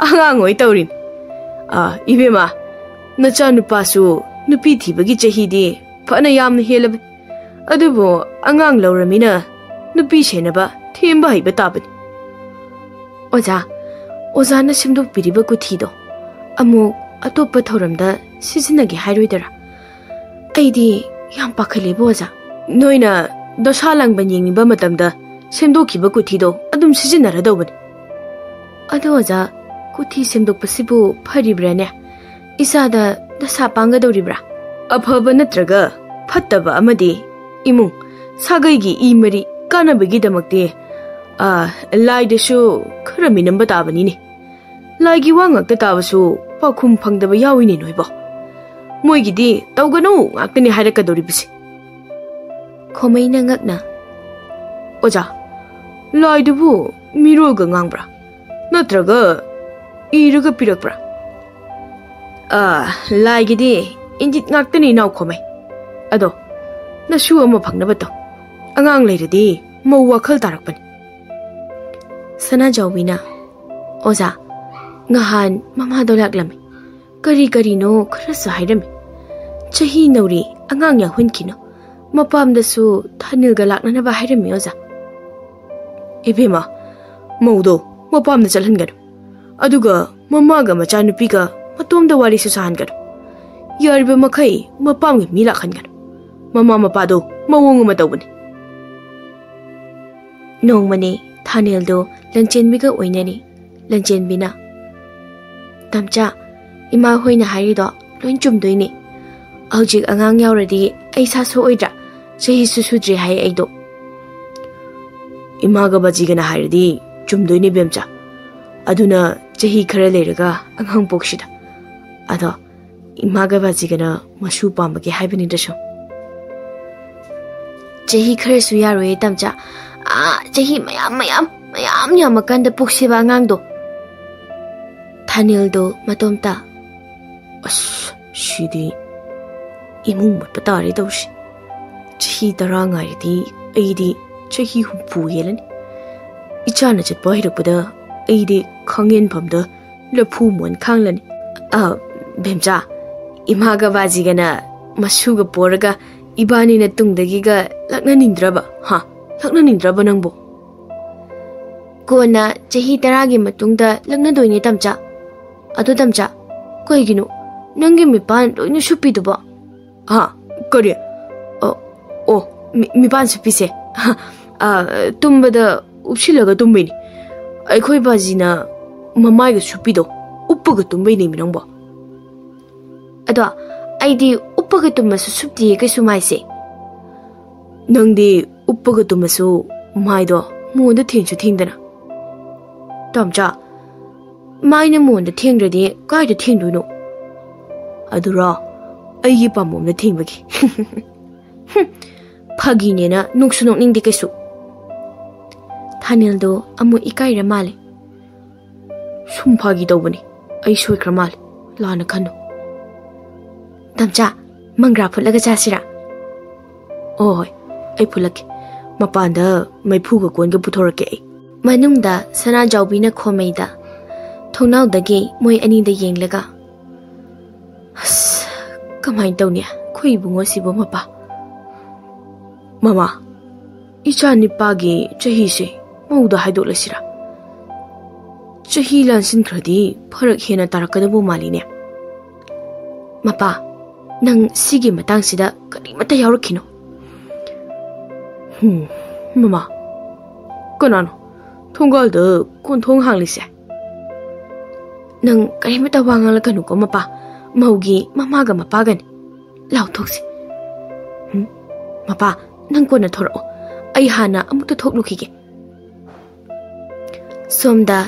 "ꯑꯉꯥꯡ ꯑꯣꯏ ꯇꯧꯔꯤꯅꯤ꯫ ꯑꯥ, ꯏꯕꯦꯝꯃ, ꯅꯆꯥꯅꯨꯄꯥꯁꯨ ꯅꯨꯄꯤ ꯊꯤꯕꯒꯤ ꯆꯍꯤꯗꯤ ꯐꯅ ꯌꯥꯝꯅ ꯍꯦꯜꯂꯕꯅꯤ꯫ ꯑꯗꯨꯕꯨ ꯑꯉꯥꯡ ꯂꯧꯔꯃꯤꯅ ꯅꯨꯄꯤ ꯁꯦꯟꯅꯕ ꯊꯦꯝꯕ ꯍꯩꯕ ꯇꯥꯕꯅꯤ꯫" "ꯑꯣꯖꯥ, ꯑꯣꯖꯥꯅ ꯁꯦꯝꯗꯣꯛꯄꯤꯔꯤꯕ ꯀꯨꯊꯤꯗꯣ ꯑꯃꯨꯛ ꯑꯇꯣꯞꯄ ꯊꯧꯔꯝꯗ ꯁꯤꯖꯤꯟꯅꯒꯦ ꯍꯥꯏꯔꯣꯏꯗꯔꯥ? ꯑꯩꯗꯤ ꯌꯥꯝ ꯄꯥꯈꯠꯂꯦꯕ ꯑꯣꯖꯥ꯫" "ꯅꯣꯏꯅ ꯗꯁꯥ ꯂꯥꯡꯕꯟ ꯌꯦꯡꯅꯤꯡꯕ ꯃꯇꯝꯗ ꯁꯦꯝꯗꯣꯛꯈꯤꯕ ꯀꯨꯊꯤꯗꯣ ꯑꯗꯨꯝ ꯁꯤꯖꯤꯟꯅꯔꯗꯧꯕꯅꯤ꯫" "ꯑꯗꯣ ꯑꯣꯖꯥ, ꯀꯨꯊꯤ ꯁꯦꯝꯗꯣꯛꯄꯁꯤꯕꯨ ꯐꯔꯤꯕ꯭ꯔꯥꯅꯦ? ꯏꯆꯥꯗ ꯗꯁꯥ ꯄꯥꯡꯒꯗꯧꯔꯤꯕ꯭ꯔꯥ?" "ꯑꯐꯕ ꯅꯠꯇ꯭ꯔꯒ ꯐꯠꯇꯕ ꯑꯃꯗꯤ ꯏꯃꯨꯡ ꯁꯥꯒꯩꯒꯤ ꯏ ꯃꯔꯤ ꯀꯥꯟꯅꯕꯒꯤꯗꯃꯛꯇꯤ, ꯑꯥ, ꯂꯥꯏꯗꯁꯨ ꯈꯔ ꯃꯤꯅꯝꯕ ꯇꯥꯕꯅꯤꯅꯦ꯫ ꯂꯥꯏꯒꯤ ꯋꯥ ꯉꯥꯛꯇ ꯇꯥꯕꯁꯨ ꯄꯥꯎꯈꯨꯝ ꯐꯪꯗꯕ ꯌꯥꯎꯏꯅꯦ ꯅꯣꯏꯕꯣ꯫ ꯃꯣꯏꯒꯤꯗꯤ ꯇꯧꯒꯅꯨ ꯉꯥꯛꯇꯅꯤ ꯍꯥꯏꯔꯛꯀꯗꯧꯔꯤꯕꯁꯦ꯫" ꯈꯣꯃꯩꯅ ꯉꯛꯅ, "ꯑꯣꯖꯥ, ꯂꯥꯏꯗꯨꯕꯨ ꯃꯤꯔꯣꯜꯒ ꯉꯥꯡꯕ꯭ꯔꯥ? ꯅꯠꯇ꯭ꯔꯒ ꯏꯔꯒ ꯄꯤꯔꯛꯄ꯭ꯔꯥ?" "ꯑꯥ, ꯂꯥꯏꯒꯤꯗꯤ ꯏꯪꯒꯤꯠ ꯉꯥꯛꯇꯅꯤ, ꯏꯅꯥꯎ ꯈꯣꯃꯩ꯫ ꯑꯗꯣ ꯅꯁꯨ ꯑꯃ ꯐꯪꯅꯕ ꯇꯧ꯫ ꯑꯉꯥꯡ ꯂꯩꯔꯗꯤ ꯃꯧ ꯋꯥꯈꯜ ꯇꯥꯔꯛꯄꯅꯤ꯫" ꯁꯅꯥꯖꯥꯎꯕꯤꯅ, ꯑꯣꯖꯥ, ꯉꯍꯥꯟ ꯃꯃꯥꯗꯣ ꯂꯥꯛꯂꯝꯃꯤ꯫ ꯀꯔꯤ ꯀꯔꯤꯅꯣ ꯈꯔꯁꯨ ꯍꯥꯏꯔꯝꯃꯤ꯫ ꯆꯍꯤ ꯅꯧꯔꯤ, ꯑꯉꯥꯡ ꯌꯥꯎꯍꯟꯈꯤꯅꯨ꯫ ꯃꯄꯥꯝꯗꯁꯨ ꯊꯥꯅꯤꯜꯒ ꯂꯥꯛꯅꯅꯕ ꯍꯥꯏꯔꯝꯃꯤ, ꯑꯣꯖꯥ꯫ ꯏꯕꯦꯝꯃ, ꯃꯧꯗꯣ ꯃꯄꯥꯝꯗ ꯆꯠꯍꯟꯒꯅꯨ꯫ ꯑꯗꯨꯒ ꯃꯃꯥꯒ ꯃꯆꯥꯅꯨꯄꯤꯒ ꯃꯇꯣꯝꯗ ꯋꯥꯔꯤꯁꯨ ꯁꯥꯍꯟꯒꯅꯨ꯫ ꯌꯥꯔꯤꯕ ꯃꯈꯩ ꯃꯄꯥꯝꯒꯤ ꯃꯤ ꯂꯥꯛꯍꯟꯒꯅꯨ꯫ ꯃꯃꯥ ꯃꯄꯥꯗꯣ ꯃꯑꯣꯡ ꯑꯃ ꯇꯧꯕꯅꯤ꯫ ꯅꯣꯡꯃꯅꯤ ꯊꯥꯅꯦꯜꯗꯣ ꯂꯟꯆꯦꯟꯕꯤꯒ ꯑꯣꯏꯅꯔꯤ꯫ ꯂꯟꯆꯦꯟꯕꯤꯅ, "ꯇꯝꯆꯥ, ꯏꯃꯥ ꯍꯣꯏꯅ ꯍꯥꯏꯔꯤꯗꯣ ꯂꯣꯏ ꯆꯨꯝꯗꯣꯏꯅꯤ꯫ ꯍꯧꯖꯤꯛ ꯑꯉꯥꯡ ꯌꯥꯎꯔꯗꯤ ꯑꯩ ꯏꯁꯥ ꯁꯣꯛꯑꯣꯏꯗ꯭ꯔꯥ? ꯆꯍꯤꯁꯨ ꯁꯨꯗ꯭ꯔꯤ ꯍꯥꯏ ꯑꯩꯗꯣ꯫" "ꯏꯃꯥꯒ ꯕꯥꯖꯤꯒꯅ ꯍꯥꯏꯔꯗꯤ ꯆꯨꯝꯗꯣꯏꯅꯤ, ꯕꯦꯝꯆꯥ꯫ ꯑꯗꯨꯅ ꯆꯍꯤ ꯈꯔ ꯂꯩꯔꯒ ꯑꯉꯥꯡ ꯄꯣꯛꯁꯤꯗ꯫ ꯑꯗꯣ ꯏꯃꯥꯒ ꯕꯥꯖꯤꯒꯅ ꯃꯁꯨ ꯄꯥꯝꯕꯒꯤ ꯍꯥꯏꯕꯅꯤꯗ ꯁꯨꯝ꯫" "ꯆꯍꯤ ꯈꯔꯁꯨ ꯌꯥꯔꯣꯏꯌꯦ, ꯇꯝꯆꯥ꯫ ꯑꯥ, ꯆꯍꯤ ꯃꯌꯥꯝ, ꯃꯌꯥꯝ, ꯃꯌꯥꯝ ꯌꯥꯝꯃꯀꯥꯟꯗ ꯄꯣꯛꯁꯦꯕ ꯑꯉꯥꯡꯗꯣ꯫" ꯊꯥꯅꯦꯜꯗꯣ ꯃꯇꯣꯝꯇ, "ꯑꯁ, ꯁꯤꯗꯤ ꯏꯃꯨꯡ ꯃꯨꯠꯄ ꯇꯥꯔꯦ ꯇꯧꯔꯤꯁꯦ꯫ ꯆꯍꯤ ꯇꯔꯥ ꯉꯥꯏꯔꯗꯤ ꯑꯩꯗꯤ ꯆꯍꯤ ꯍꯨꯝꯐꯨ ꯍꯦꯜꯂꯅꯤ꯫ ꯏꯆꯥꯅ ꯆꯠꯄ ꯍꯩꯔꯛꯄꯗ ꯑꯩꯗꯤ ꯈꯥꯡꯉꯦꯟꯐꯝꯗ ꯂꯐꯨ ꯃꯣꯟ ꯈꯥꯡꯂꯅꯤ꯫ ꯑ, ꯕꯦꯝꯆꯥ, ꯏꯃꯥꯒ ꯕꯥꯖꯤꯒꯅ ꯃꯁꯨꯒ ꯄꯣꯔꯒ ꯏꯕꯥꯅꯤꯅ ꯇꯨꯡꯗꯒꯤꯒ ꯂꯛꯅꯅꯤꯡꯗ꯭ꯔꯕ, ꯍꯥ? ꯂꯛꯅꯅꯤꯡꯗ꯭ꯔꯕ ꯅꯪꯕꯨ?" "ꯀꯣꯟꯅ ꯆꯍꯤ ꯇꯔꯥꯒꯤ ꯃꯇꯨꯡꯗ ꯂꯛꯅꯗꯣꯏꯅꯦ, ꯇꯝꯆꯥ꯫ ꯑꯗꯣ ꯇꯝꯆꯥ, ꯀꯩꯒꯤꯅꯣ ꯅꯪꯒꯤ ꯃꯤꯄꯥꯟ ꯂꯣꯏꯅ ꯁꯨꯞꯄꯤꯗꯨꯕꯣ?" "ꯍꯥ? ꯀꯔꯤ? ꯑꯣ, ꯑꯣ, ꯃꯤ-, ꯃꯤꯄꯥꯟ ꯁꯨꯞꯄꯤꯁꯦ꯫ ꯑ, ꯇꯨꯝꯕꯗ ꯎꯞꯁꯤꯜꯂꯒ ꯇꯨꯝꯕꯩꯅꯤ꯫ ꯑꯩꯈꯣꯏ ꯕꯥꯖꯤꯅ ꯃꯃꯥꯏꯒ ꯁꯨꯞꯄꯤꯗꯣ ꯎꯞꯄꯒ ꯇꯨꯝꯕꯩꯅꯦꯃꯤ ꯅꯪꯕꯣ꯫" "ꯑꯗꯣ ꯑꯩꯗꯤ ꯎꯞꯄꯒ ꯇꯨꯝꯃꯁꯨ ꯁꯨꯞꯇꯤꯌꯦ ꯀꯩꯁꯨ ꯃꯥꯏꯁꯦ꯫" "ꯅꯪꯗꯤ ꯎꯞꯄꯒ ꯇꯨꯝꯃꯁꯨ ꯃꯥꯏꯗꯣ ꯃꯣꯟꯗ ꯊꯦꯡꯁꯨ ꯊꯦꯡꯗꯅ꯫" "ꯇꯝꯆꯥ, ꯃꯥꯏꯅ ꯃꯣꯟꯗ ꯊꯦꯡꯗ꯭ꯔꯗꯤ ꯀꯥꯏꯗ ꯊꯦꯡꯗꯣꯏꯅꯣ?" "ꯑꯗꯨꯔꯣ, ꯑꯩꯒꯤ ꯄꯥꯝꯕꯣꯝꯗ ꯊꯦꯡꯕꯒꯤ꯫" "ꯍꯨꯝ, ꯐꯥꯒꯤꯅꯦꯅ ꯅꯣꯛꯁꯨ ꯅꯣꯛꯅꯤꯡꯗꯦ ꯀꯩꯁꯨ꯫" ꯊꯥꯅꯦꯜꯗꯣ ꯑꯃꯨꯛ ꯏꯀꯥꯏꯔ ꯃꯥꯜꯂꯦ꯫ "ꯁꯨꯝ ꯐꯥꯒꯤ ꯇꯧꯕꯅꯤ, ꯑꯩ ꯁꯣꯏꯈ꯭ꯔ ꯃꯥꯜꯂꯦ, ꯂꯥꯟꯅ ꯈꯟꯅꯨ꯫" "ꯇꯝꯆꯥ, ꯃꯪꯒ꯭ꯔꯥ ꯐꯨꯠꯂꯒ ꯆꯥꯁꯤꯔꯥ?" "ꯑꯣ ꯍꯣꯏ, ꯑꯩ ꯐꯨꯠꯂꯛꯀꯦ꯫ ꯃꯄꯥꯟꯗ ꯃꯩꯐꯨꯒ ꯀꯣꯟꯒ ꯄꯨꯊꯣꯔꯛꯀꯦ ꯑꯩ꯫" ꯃꯅꯨꯡꯗ ꯁꯅꯥꯖꯥꯎꯕꯤꯅ ꯈꯣꯝꯃꯩꯗ ꯊꯣꯡꯅꯥꯎꯗꯒꯤ ꯃꯣꯏ ꯑꯅꯤꯗ ꯌꯦꯡꯂꯒ, "ꯑꯁ, ꯀꯃꯥꯏꯅ ꯇꯧꯅꯤ ꯑꯩꯈꯣꯏ ꯏꯕꯨꯡꯉꯣꯁꯤꯕꯨ, ꯃꯄꯥ?" "ꯃꯃꯥ, ꯏꯆꯥ ꯅꯤꯄꯥꯒꯤ ꯆꯍꯤꯁꯦ ꯃꯧꯗ ꯍꯥꯏꯗꯣꯛꯂꯁꯤꯔꯥ? ꯆꯍꯤ ꯂꯥꯟꯁꯤꯟꯈ꯭ꯔꯗꯤ ꯐꯔꯛ ꯍꯦꯟꯅ ꯇꯥꯔꯛꯀꯗꯕ ꯃꯥꯜꯂꯤꯅꯦ꯫" "ꯃꯄꯥ, ꯅꯪ ꯁꯤꯒꯤ ꯃꯇꯥꯡꯁꯤꯗ ꯀꯔꯤꯃꯠꯇ ꯌꯥꯎꯔꯛꯈꯤꯅꯣ꯫" "ꯍꯨꯝ, ꯃꯃꯥ, ꯀꯅꯥꯅꯣ ꯊꯣꯡꯒꯥꯜꯗ ꯀꯣꯟꯊꯣꯡ ꯍꯥꯡꯂꯤꯁꯦ?" "ꯅꯪ ꯀꯔꯤꯃꯠꯇ ꯋꯥ ꯉꯥꯡꯂꯛꯀꯅꯨꯀꯣ, ꯃꯄꯥ꯫ ꯃꯧꯒꯤ ꯃꯃꯥꯒ ꯃꯄꯥꯒꯅꯤ꯫ ꯂꯥꯎ, ꯊꯣꯛꯁꯤ꯫" "ꯍꯨꯝ, ꯃꯄꯥ, ꯅꯪ ꯀꯣꯟꯅ ꯊꯣꯔꯛꯑꯣ꯫ ꯑꯩ ꯍꯥꯟꯅ ꯑꯃꯨꯛꯇ ꯊꯣꯛꯂꯨꯈꯤꯒꯦ꯫" ꯁꯣꯝꯗ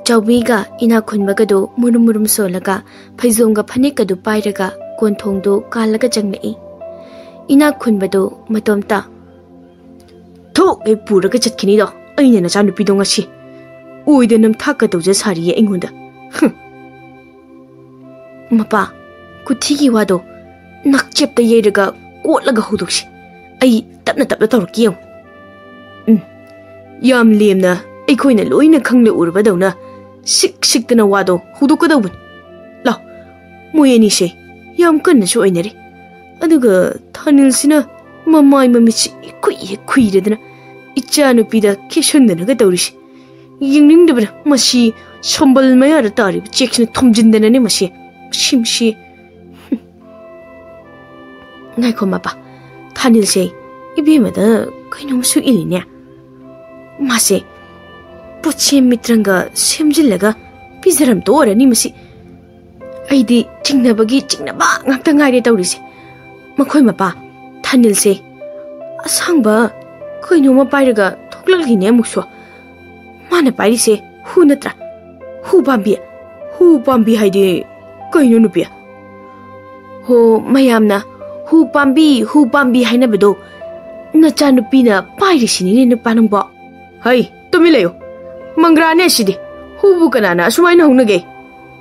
ꯆꯥꯎꯕꯤꯒ ꯏꯅꯥꯛ ꯈꯨꯟꯕꯒꯗꯨ ꯃꯨꯔꯨꯝ ꯃꯨꯔꯨꯝ ꯁꯣꯜꯂꯒ, ꯐꯩꯖꯣꯝꯒ ꯐꯅꯦꯛꯀꯗꯨ ꯄꯥꯏꯔꯒ ꯀꯣꯟꯊꯣꯡꯗꯨ ꯀꯥꯜꯂꯒ ꯆꯪꯂꯛꯏ꯫ ꯏꯅꯥꯛ ꯈꯨꯟꯕꯗꯨ ꯃꯇꯣꯝꯇ, "ꯊꯣꯛ ꯍꯦꯛ ꯄꯨꯔꯒ ꯆꯠꯈꯤꯅꯤꯗꯣ ꯑꯩꯅ ꯅꯆꯥꯅꯨꯄꯤꯗꯣ ꯉꯁꯤ꯫ ꯑꯣꯏꯗ ꯅꯝꯊꯥꯛꯀ ꯇꯧꯖ ꯁꯥꯔꯤꯌꯦ ꯑꯩꯉꯣꯟꯗ꯫ ꯍꯨꯝ꯫" "ꯃꯄꯥ, ꯀꯨꯊꯤꯒꯤ ꯋꯥꯗꯣ ꯅꯥꯛꯆꯦꯞꯇ ꯌꯩꯔꯒ ꯀꯣꯠꯂꯒ ꯍꯧꯗꯣꯛꯁꯤ꯫ ꯑꯩ ꯇꯞꯅ ꯇꯞꯅ ꯇꯧꯔꯛꯀꯦ ꯌꯦꯡꯉꯨ꯫" "ꯎꯝ, ꯌꯥꯝ ꯂꯦꯝꯅ ꯑꯩꯈꯣꯏꯅ ꯂꯣꯏꯅ ꯈꯪꯅ ꯎꯔꯕꯗꯧꯅ ꯁꯤꯛ ꯁꯤꯛꯇꯅ ꯋꯥꯗꯣ ꯍꯧꯗꯣꯛꯀꯗꯧꯕꯅꯤ꯫ ꯂꯥꯎ, ꯃꯣꯏ ꯑꯅꯤꯁꯦ ꯌꯥꯝ ꯀꯟꯅꯁꯨ ꯑꯣꯏꯅꯔꯦ꯫ ꯑꯗꯨꯒ ꯊꯥꯅꯤꯜꯁꯤꯅ ꯃꯃꯥꯏ ꯃꯃꯤꯠꯁꯤ ꯏꯈꯨꯏ ꯍꯦꯛ ꯈꯨꯏꯔꯗꯅ ꯏꯆꯥꯅꯨꯄꯤꯗ ꯀꯦꯁꯟꯗꯅꯒ ꯇꯧꯔꯤꯁꯤ꯫ ꯌꯦꯡꯅꯤꯡꯗꯕꯅ ꯃꯁꯤ ꯁꯝꯕꯜ ꯃꯌꯥꯗ ꯇꯥꯔꯤꯕ ꯆꯦꯛꯁꯤꯅ ꯊꯣꯝꯖꯤꯟꯗꯅꯅꯦ ꯃꯁꯤ꯫ ꯃꯁꯤ, ꯃꯁꯤ꯫" "ꯉꯥꯏꯈꯣ ꯃꯄꯥ, ꯊꯥꯅꯤꯜꯁꯦ ꯏꯕꯦꯝꯃꯗ ꯀꯩꯅꯣꯝꯁꯨ ꯏꯜꯂꯤꯅꯦ꯫ ꯃꯥꯁꯦ ꯄꯣꯠꯁꯦꯝ ꯃꯤꯇ꯭ꯔꯪꯒ ꯁꯦꯝꯖꯤꯜꯂꯒ ꯄꯤꯖꯔꯝꯗꯣ ꯑꯣꯏꯔꯅꯤ ꯃꯁꯤ꯫ ꯑꯩꯗꯤ ꯆꯤꯡꯅꯕꯒꯤ ꯆꯤꯡꯅꯕ ꯉꯥꯛꯇ ꯉꯥꯏꯔꯦ ꯇꯧꯔꯤꯁꯦ꯫" ꯃꯈꯣꯏ ꯃꯄꯥ, ꯊꯥꯅꯤꯜꯁꯦ ꯑꯁꯥꯡꯕ ꯀꯩꯅꯣꯝꯃ ꯄꯥꯏꯔꯒ ꯊꯣꯛꯂꯛꯂꯤꯅꯦ ꯑꯃꯨꯛꯁꯨ꯫ ꯃꯥꯅ ꯄꯥꯏꯔꯤꯁꯦ ꯍꯨ ꯅꯠꯇ꯭ꯔꯥ? ꯍꯨ ꯄꯥꯝꯕꯤ꯫ ꯍꯨ ꯄꯥꯝꯕꯤ ꯍꯥꯏꯗꯤ ꯀꯩꯅꯣ, ꯅꯨꯄꯤ? ꯍꯣ, ꯃꯌꯥꯝꯅ "ꯍꯨ ꯄꯥꯝꯕꯤ, ꯍꯨ ꯄꯥꯝꯕꯤ" ꯍꯥꯏꯅꯕꯗꯣ ꯅꯆꯥꯅꯨꯄꯤꯅ ꯄꯥꯏꯔꯤꯁꯤꯅꯤꯅꯦ, ꯅꯨꯄꯥ ꯅꯪꯕꯣ꯫ ꯍꯩ, ꯇꯨꯃꯤꯟ ꯂꯩꯌꯨ꯫ ꯃꯪꯒ꯭ꯔꯥꯅꯦ ꯁꯤꯗꯤ꯫ ꯍꯨꯕꯨ ꯀꯅꯥꯅ ꯑꯁꯨꯃꯥꯏꯅ ꯍꯧꯅꯒꯦ?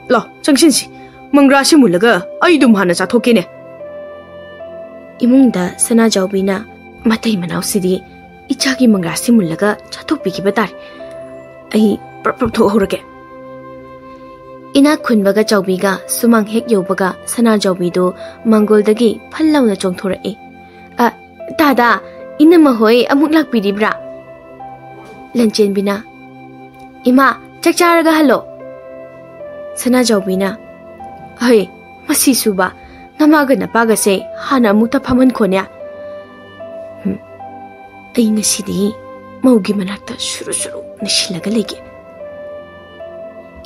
ꯂꯥꯎ, ꯆꯪꯁꯤꯟꯁꯤ꯫ ꯃꯪꯒ꯭ꯔꯥꯁꯤ ꯃꯨꯜꯂꯒ ꯑꯩ ꯑꯗꯨꯝ ꯍꯥꯟꯅ ꯆꯥꯊꯣꯛꯀꯦꯅꯦ꯫ ꯏꯃꯨꯡꯗ ꯁꯅꯥꯖꯥꯎꯕꯤꯅ, "ꯃꯇꯩ ꯃꯅꯥꯎꯁꯤꯗꯤ ꯏꯆꯥꯒꯤ ꯃꯪꯒ꯭ꯔꯥꯁꯤ ꯃꯨꯜꯂꯒ ꯆꯥꯊꯣꯛꯄꯤꯈꯤꯕ ꯇꯥꯔꯦ꯫ ꯑꯩ ꯄ꯭ꯔꯞ ꯄ꯭ꯔꯞ ꯊꯣꯛꯍꯧꯔꯒꯦ꯫" ꯏꯅꯥꯛ ꯈꯨꯟꯕꯒ ꯆꯥꯎꯕꯤꯒ ꯁꯨꯃꯥꯡ ꯍꯦꯛ ꯌꯧꯕꯒ ꯁꯅꯥꯖꯥꯎꯕꯤꯗꯨ ꯃꯪꯒꯣꯜꯗꯒꯤ ꯐꯜ ꯂꯥꯎꯅ ꯆꯣꯡꯊꯣꯔꯛꯏ꯫ "ꯑ, ꯇꯥꯗꯥ, ꯏꯅꯝꯃ ꯍꯣꯏ ꯑꯃꯨꯛ ꯂꯥꯛꯄꯤꯔꯤꯕ꯭ꯔꯥ?" ꯂꯟꯆꯦꯟꯕꯤꯅ, "ꯏꯃꯥ, ꯆꯥꯛ ꯆꯥꯔꯒ ꯍꯜꯂꯣ꯫" ꯁꯅꯥꯖꯥꯎꯕꯤꯅ, "ꯍꯩ, ꯃꯁꯤꯁꯨꯕ, ꯅꯃꯥꯒ ꯅꯄꯥꯒꯁꯦ ꯍꯥꯟꯅ ꯑꯃꯨꯛꯇ ꯐꯝꯍꯟꯈꯣꯅꯦ꯫ ꯍꯨꯝ, ꯑꯩ ꯉꯁꯤꯗꯤ ꯃꯧꯒꯤ ꯃꯅꯥꯛꯇ ꯁꯨꯔꯨ ꯁꯨꯔꯨ ꯅꯩꯁꯤꯜꯂꯒ ꯂꯩꯒꯦ꯫"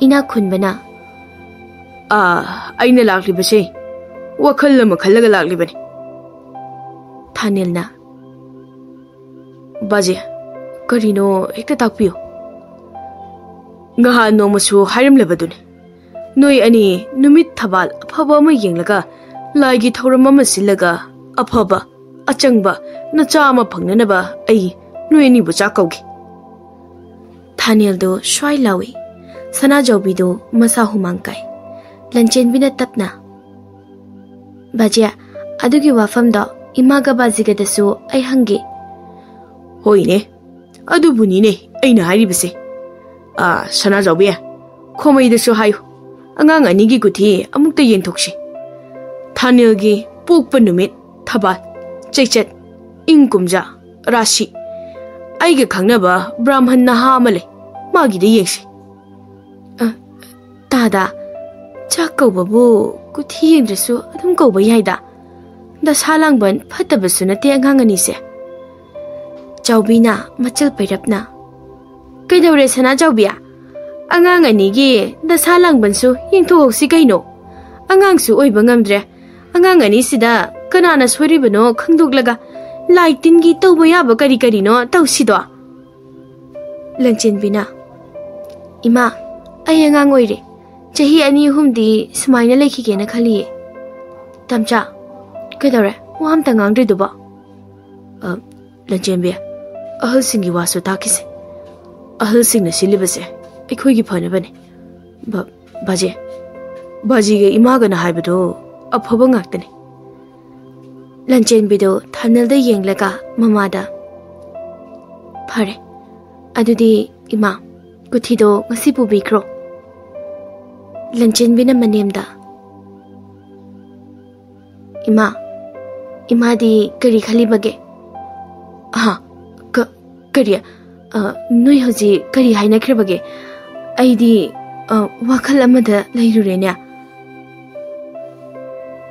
ꯏꯅꯥꯛ ꯈꯨꯟꯕꯅ, "ꯑꯥ, ꯑꯩꯅ ꯂꯥꯛꯂꯤꯕꯁꯦ ꯋꯥꯈꯜ ꯑꯃ ꯈꯜꯂꯒ ꯂꯥꯛꯂꯤꯕꯅꯤ꯫" ꯊꯥꯅꯦꯜꯅ, "ꯕꯥꯖꯦ, ꯀꯔꯤꯅꯣ ꯍꯦꯛꯇ ꯇꯥꯛꯄꯤꯌꯨ꯫" "ꯉꯍꯥꯟ ꯅꯣꯡꯃꯁꯨ ꯍꯥꯏꯔꯝꯂꯕꯗꯨꯅꯤ, ꯅꯣꯏ ꯑꯅꯤ ꯅꯨꯃꯤꯠ ꯊꯕꯥꯜ ꯑꯐꯕ ꯑꯃ ꯌꯦꯡꯂꯒ ꯂꯥꯏꯒꯤ ꯊꯧꯔꯝ ꯑꯃ ꯁꯤꯜꯂꯒ ꯑꯐꯕ, ꯑꯆꯪꯕ ꯅꯆꯥ ꯑꯃ ꯐꯪꯅꯅꯕ ꯑꯩ ꯅꯣꯏ ꯑꯅꯤꯕꯨ ꯆꯥꯛ ꯀꯧꯒꯦ꯫" ꯊꯥꯅꯦꯜꯗꯨ ꯁ꯭ꯋꯥꯏ ꯂꯥꯎꯏ꯫ ꯁꯅꯥꯖꯥꯎꯕꯤꯗꯨ ꯃꯁꯥ ꯍꯨꯃꯥꯡ ꯀꯥꯏ꯫ ꯂꯟꯆꯦꯟꯕꯤꯅ ꯇꯞꯅ, "ꯕꯥꯖꯦ, ꯑꯗꯨꯒꯤ ꯋꯥꯐꯝꯗꯣ ꯏꯃꯥꯒ ꯕꯥꯖꯤꯒꯗꯁꯨ ꯑꯩ ꯍꯪꯒꯦ꯫" "ꯍꯣꯏꯅꯦ, ꯑꯗꯨꯕꯨꯅꯤꯅꯦ ꯑꯩꯅ ꯍꯥꯏꯔꯤꯕꯁꯦ꯫ ꯑꯥ, ꯁꯅꯥꯖꯥꯎꯕꯤ, ꯈꯣꯃꯩꯗꯁꯨ ꯍꯥꯏꯌꯨ, ꯑꯉꯥꯡ ꯑꯅꯤꯒꯤ ꯀꯨꯊꯤ ꯑꯃꯨꯛꯇ ꯌꯦꯡꯊꯣꯛꯁꯤ꯫ ꯊꯥꯅꯦꯜꯒꯤ ꯄꯣꯛꯄ ꯅꯨꯃꯤꯠ, ꯊꯕꯥꯜ, ꯆꯩꯆꯠ, ꯏꯪ ꯀꯨꯝꯖꯥ, ꯔꯥꯁꯤ꯫ ꯑꯩꯒ ꯈꯪꯅꯕ ꯕ꯭ꯔꯥꯍꯃꯟ ꯅꯍꯥ ꯑꯃ ꯂꯩ, ꯃꯥꯒꯤꯗ ꯌꯦꯡꯁꯤ꯫" "ꯑ, ꯇꯥꯗꯥ, ꯆꯥꯛ ꯀꯧꯕꯕꯨ ꯀꯨꯊꯤ ꯌꯦꯡꯗ꯭ꯔꯁꯨ ꯑꯗꯨꯝ ꯀꯧꯕ ꯌꯥꯏꯗ꯫ ꯗꯁꯥ ꯂꯥꯡꯕꯟ ꯐꯠꯇꯕꯁꯨ ꯅꯠꯇꯦ ꯑꯉꯥꯡ ꯑꯅꯤꯁꯦ꯫" ꯆꯥꯎꯕꯤꯅ ꯃꯆꯜ ꯄꯩꯔꯞꯅ, "ꯀꯩꯗꯧꯔꯦ ꯁꯅꯥ ꯆꯥꯎꯕꯤ? ꯑꯉꯥꯡ ꯑꯅꯤꯒꯤ ꯗꯁꯥ ꯂꯥꯡꯕꯟꯁꯨ ꯌꯦꯡꯊꯣꯛꯍꯧꯁꯤ ꯀꯩꯅꯣ꯫ ꯑꯉꯥꯡꯁꯨ ꯑꯣꯏꯕ ꯉꯝꯗ꯭ꯔꯦ꯫ ꯑꯉꯥꯡ ꯑꯅꯤꯁꯤꯗ ꯀꯅꯥꯅ ꯁꯣꯏꯔꯤꯕꯅꯣ ꯈꯪꯗꯣꯛꯂꯒ ꯂꯥꯏ ꯇꯤꯟꯒꯤ ꯇꯧꯕ ꯌꯥꯕ ꯀꯔꯤ ꯀꯔꯤꯅꯣ ꯇꯧꯁꯤꯗꯣ꯫" ꯂꯟꯆꯦꯟꯕꯤꯅ, "ꯏꯃꯥ, ꯑꯩ ꯑꯉꯥꯡ ꯑꯣꯏꯔꯤ꯫ ꯆꯍꯤ ꯑꯅꯤ ꯑꯍꯨꯝꯗꯤ ꯁꯨꯃꯥꯏꯅ ꯂꯩꯈꯤꯒꯦꯅ ꯈꯜꯂꯤꯌꯦ꯫" "ꯇꯝꯆꯥ, ꯀꯩꯗꯧꯔꯦ? ꯋꯥ ꯑꯝꯇ ꯉꯥꯡꯗ꯭ꯔꯤꯗꯨꯕꯣ?" "ꯑ, ꯂꯟꯆꯦꯟꯕꯤ, ꯑꯍꯜꯁꯤꯡꯒꯤ ꯋꯥꯁꯨ ꯇꯥꯈꯤꯁꯦ꯫ ꯑꯍꯜꯁꯤꯡꯅ ꯁꯤꯜꯂꯤꯕꯁꯦ ꯑꯩꯈꯣꯏꯒꯤ ꯐꯅꯕꯅꯦ꯫ ꯕ-, ꯕꯥꯖꯦ, ꯕꯥꯖꯤꯒ ꯏꯃꯥꯒꯅ ꯍꯥꯏꯕꯗꯣ ꯑꯐꯕ ꯉꯥꯛꯇꯅꯦ꯫" ꯂꯟꯆꯦꯟꯕꯤꯗꯨ ꯊꯥꯅꯦꯜꯗ ꯌꯦꯡꯂꯒ ꯃꯃꯥꯗ, "ꯐꯔꯦ, ꯑꯗꯨꯗꯤ ꯏꯃꯥ, ꯀꯨꯊꯤꯗꯣ ꯉꯁꯤ ꯄꯨꯕꯤꯈ꯭ꯔꯣ꯫" ꯂꯟꯆꯦꯟꯕꯤꯅ ꯃꯅꯦꯝꯗ, "ꯏꯃꯥ, ꯏꯃꯥꯗꯤ ꯀꯔꯤ ꯈꯜꯂꯤꯕꯒꯦ?" "ꯑꯍꯥ, ꯀ-, ꯀꯔꯤ? ꯑ, ꯅꯣꯏ ꯍꯧꯖꯤꯛ ꯀꯔꯤ ꯍꯥꯏꯅꯈ꯭ꯔꯕꯒꯦ? ꯑꯩꯗꯤ, ꯑ, ꯋꯥꯈꯜ ꯑꯃꯗ ꯂꯩꯔꯨꯔꯦꯅꯦ꯫"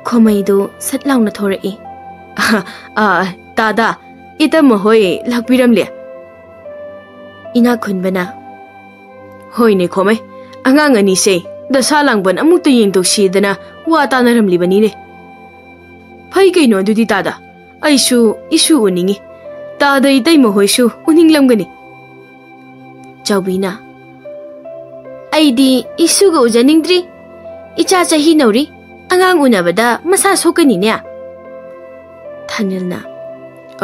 ꯈꯣꯃꯩꯗꯨ ꯁꯠ ꯂꯥꯎꯅ ꯊꯣꯔꯛꯏ꯫ "ꯑ, ꯑ, ꯇꯥꯗꯥ, ꯏꯇꯝꯃ ꯍꯣꯏ ꯂꯥꯛꯄꯤꯔꯝꯂꯦ?" ꯏꯅꯥꯛ ꯈꯨꯟꯕꯅ, "ꯍꯣꯏꯅꯦ ꯈꯣꯃꯩ, ꯑꯉꯥꯡ ꯑꯅꯤꯁꯦ ꯗꯁꯥ ꯂꯥꯡꯕꯟ ꯑꯃꯨꯛꯇ ꯌꯦꯡꯊꯣꯛꯁꯤꯗꯅ ꯋꯥ ꯇꯥꯅꯔꯝꯂꯤꯕꯅꯤꯅꯦ꯫" "ꯐꯩ ꯀꯩꯅꯣ ꯑꯗꯨꯗꯤ ꯇꯥꯗꯥ, ꯑꯩꯁꯨ ꯏꯁꯨ ꯎꯅꯤꯡꯉꯤ꯫ ꯇꯥꯗ ꯏꯇꯩꯃ ꯍꯣꯏꯁꯨ ꯎꯅꯤꯡꯂꯝꯒꯅꯤ꯫" ꯆꯥꯎꯕꯤꯅ, "ꯑꯩꯗꯤ ꯏꯁꯨꯒ ꯎꯖꯅꯤꯡꯗ꯭ꯔꯤ꯫ ꯏꯆꯥ ꯆꯍꯤ ꯅꯧꯔꯤ, ꯑꯉꯥꯡ ꯎꯅꯕꯗ ꯃꯁꯥ ꯁꯣꯛꯀꯅꯤꯅꯦ꯫" ꯊꯥꯅꯤꯜꯅ,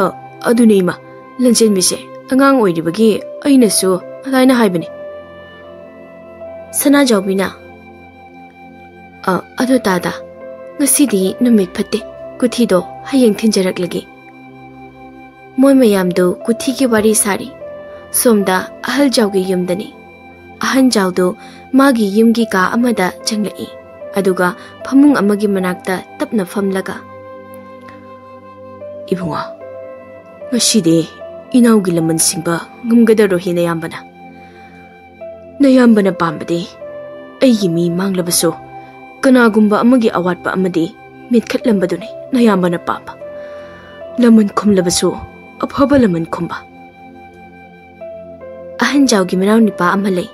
"ꯑ, ꯑꯗꯨꯅꯦ ꯏꯃꯥ, ꯂꯟꯆꯦꯟꯕꯤꯁꯦ ꯑꯉꯥꯡ ꯑꯣꯏꯔꯤꯕꯒꯤ ꯑꯩꯅꯁꯨ ꯑꯗꯨꯃꯥꯏꯅ ꯍꯥꯏꯕꯅꯤ꯫" ꯁꯅꯥꯖꯥꯎꯕꯤꯅ, "ꯑ, ꯑꯗꯨ ꯇꯥꯗ, ꯉꯁꯤꯗꯤ ꯅꯨꯃꯤꯠ ꯐꯠꯇꯦ, ꯀꯨꯊꯤꯗꯣ ꯍꯌꯦꯡ ꯊꯤꯟꯖꯔꯛꯂꯒꯦ꯫" ꯃꯣꯏ ꯃꯌꯥꯝꯗꯨ ꯀꯨꯊꯤꯒꯤ ꯋꯥꯔꯤ ꯁꯥꯔꯤ꯫ ꯁꯣꯝꯗ ꯑꯍꯜ ꯖꯥꯎꯒꯤ ꯌꯨꯝꯗꯅꯤ꯫ ꯑꯍꯟ ꯖꯥꯎꯗꯨ ꯃꯥꯒꯤ ꯌꯨꯝꯒꯤ ꯀꯥ ꯑꯃꯗ ꯆꯪꯂꯛꯏ, ꯑꯗꯨꯒ ꯐꯃꯨꯡ ꯑꯃꯒꯤ ꯃꯅꯥꯛꯇ ꯇꯞꯅ ꯐꯝꯂꯒ, "ꯏꯕꯨꯡꯉꯣ, ꯉꯁꯤꯗꯤ ꯏꯅꯥꯎꯒꯤ ꯂꯃꯟ ꯁꯤꯡꯕ ꯉꯝꯒꯗꯔꯣꯍꯦ ꯅꯌꯥꯝꯕꯅ? ꯅꯌꯥꯝꯕꯅ ꯄꯥꯝꯕꯗꯤ ꯑꯩꯒꯤ ꯃꯤ ꯃꯥꯡꯂꯕꯁꯨ, ꯀꯅꯥꯒꯨꯝꯕ ꯑꯃꯒꯤ ꯑꯋꯥꯠꯄ ꯑꯃꯗꯤ ꯃꯦꯠꯈꯠꯂꯝꯕꯗꯨꯅꯤ ꯅꯌꯥꯝꯕꯅ ꯄꯥꯝꯕ꯫ ꯂꯃꯟ ꯈꯨꯝꯂꯕꯁꯨ, ꯑꯐꯕ ꯂꯃꯟ ꯈꯨꯝꯕ꯫" ꯑꯍꯟ ꯖꯥꯎꯒꯤ ꯃꯅꯥꯎ ꯅꯨꯄꯥ ꯑꯃ ꯂꯩ꯫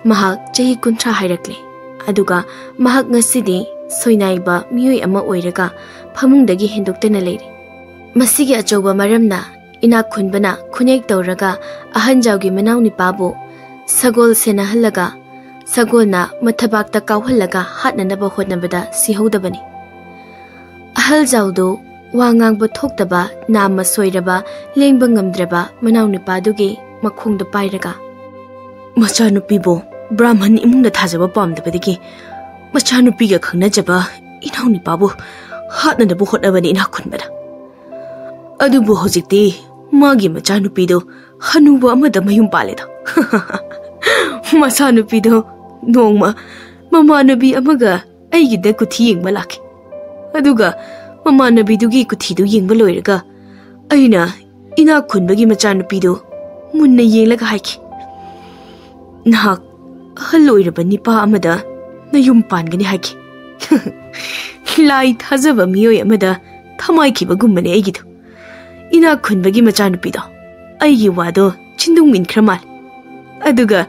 ꯃꯍꯥꯛ ꯆꯍꯤ ꯀꯨꯟꯊ꯭ꯔꯥ ꯍꯥꯏꯔꯛꯂꯦ꯫ ꯑꯗꯨꯒ ꯃꯍꯥꯛ ꯉꯁꯤꯗꯤ ꯁꯣꯏꯅꯥꯏꯕ ꯃꯤꯑꯣꯏ ꯑꯃ ꯑꯣꯏꯔꯒ ꯐꯃꯨꯡꯗꯒꯤ ꯍꯦꯟꯗꯣꯛꯇꯅ ꯂꯩꯔꯤ꯫ ꯃꯁꯤꯒꯤ ꯑꯆꯧꯕ ꯃꯔꯝꯅ ꯏꯅꯥꯛ ꯈꯨꯟꯕꯅ ꯈꯨꯅꯦꯛ ꯇꯧꯔꯒ ꯑꯍꯟ ꯖꯥꯎꯒꯤ ꯃꯅꯥꯎ ꯅꯨꯄꯥꯕꯨ ꯁꯒꯣꯜ ꯁꯦꯟꯅꯍꯜꯂꯒ ꯁꯒꯣꯜꯅ ꯃꯊꯕꯥꯛꯇ ꯀꯥꯎꯍꯜꯂꯒ ꯍꯥꯠꯅꯅꯕ ꯍꯣꯠꯅꯕꯗ ꯁꯤꯍꯧꯗꯕꯅꯤ꯫ ꯑꯍꯜ ꯖꯥꯎꯗꯨ ꯋꯥ ꯉꯥꯡꯕ ꯊꯣꯛꯇꯕ, ꯅꯥꯝꯃ ꯁꯣꯏꯔꯕ, ꯂꯦꯡꯕ ꯉꯝꯗ꯭ꯔꯕ ꯃꯅꯥꯎ ꯅꯨꯄꯥꯗꯨꯒꯤ ꯃꯈꯣꯡꯗ ꯄꯥꯏꯔꯒ, "ꯃꯆꯥꯅꯨꯄꯤꯕꯨ ꯕ꯭ꯔꯥꯍꯃꯟ ꯏꯃꯨꯡꯗ ꯊꯥꯖꯕ ꯄꯥꯝꯗꯕꯗꯒꯤ ꯃꯆꯥꯅꯨꯄꯤꯒ ꯈꯪꯅꯖꯕ ꯏꯅꯥꯎꯅꯨꯄꯥꯕꯨ ꯍꯥꯠꯅꯅꯕ ꯍꯣꯠꯅꯕꯅꯤ ꯏꯅꯥꯛ ꯈꯨꯟꯕꯅ꯫ ꯑꯗꯨꯕꯨ ꯍꯧꯖꯤꯛꯇꯤ ꯃꯥꯒꯤ ꯃꯆꯥꯅꯨꯄꯤꯗꯨ ꯍꯅꯨꯕ ꯑꯃꯗ ꯃꯌꯨꯝ ꯄꯥꯜꯂꯦꯗ꯫" ꯃꯆꯥꯅꯨꯄꯤꯗꯨ ꯅꯣꯡꯃ ꯃꯃꯥꯟꯅꯕꯤ ꯑꯃꯒ ꯑꯩꯒꯤꯗ ꯀꯨꯊꯤ ꯌꯦꯡꯕ ꯂꯥꯛꯈꯤ꯫ ꯑꯗꯨꯒ ꯃꯃꯥꯟꯅꯕꯤꯗꯨꯒꯤ ꯀꯨꯊꯤꯗꯨ ꯌꯦꯡꯕ ꯂꯣꯏꯔꯒ ꯑꯩꯅ ꯏꯅꯥꯛ ꯈꯨꯟꯕꯒꯤ ꯃꯆꯥꯅꯨꯄꯤꯗꯨ ꯃꯨꯟꯅ ꯌꯦꯡꯂꯒ ꯍꯥꯏꯈꯤ, "ꯅꯍꯥꯛ ꯑꯍꯜ ꯑꯣꯏꯔꯕ ꯅꯤꯄꯥ ꯑꯃꯗ ꯅꯌꯨꯝ ꯄꯥꯟꯒꯅꯤ ꯍꯥꯏꯈꯤ꯫" ꯂꯥꯏ ꯊꯥꯖꯕ ꯃꯤꯑꯣꯏ ꯑꯃꯗ ꯊꯃꯥꯏꯈꯤꯕꯒꯨꯝꯕꯅꯦ ꯑꯩꯒꯤꯗꯣ꯫ ꯏꯅꯥꯛ ꯈꯨꯟꯕꯒꯤ ꯃꯆꯥꯅꯨꯄꯤꯗꯣ ꯑꯩꯒꯤ ꯋꯥꯗꯣ ꯆꯤꯟꯗꯨꯡ ꯏꯟꯈ꯭ꯔ ꯃꯥꯜꯂꯦ꯫ ꯑꯗꯨꯒ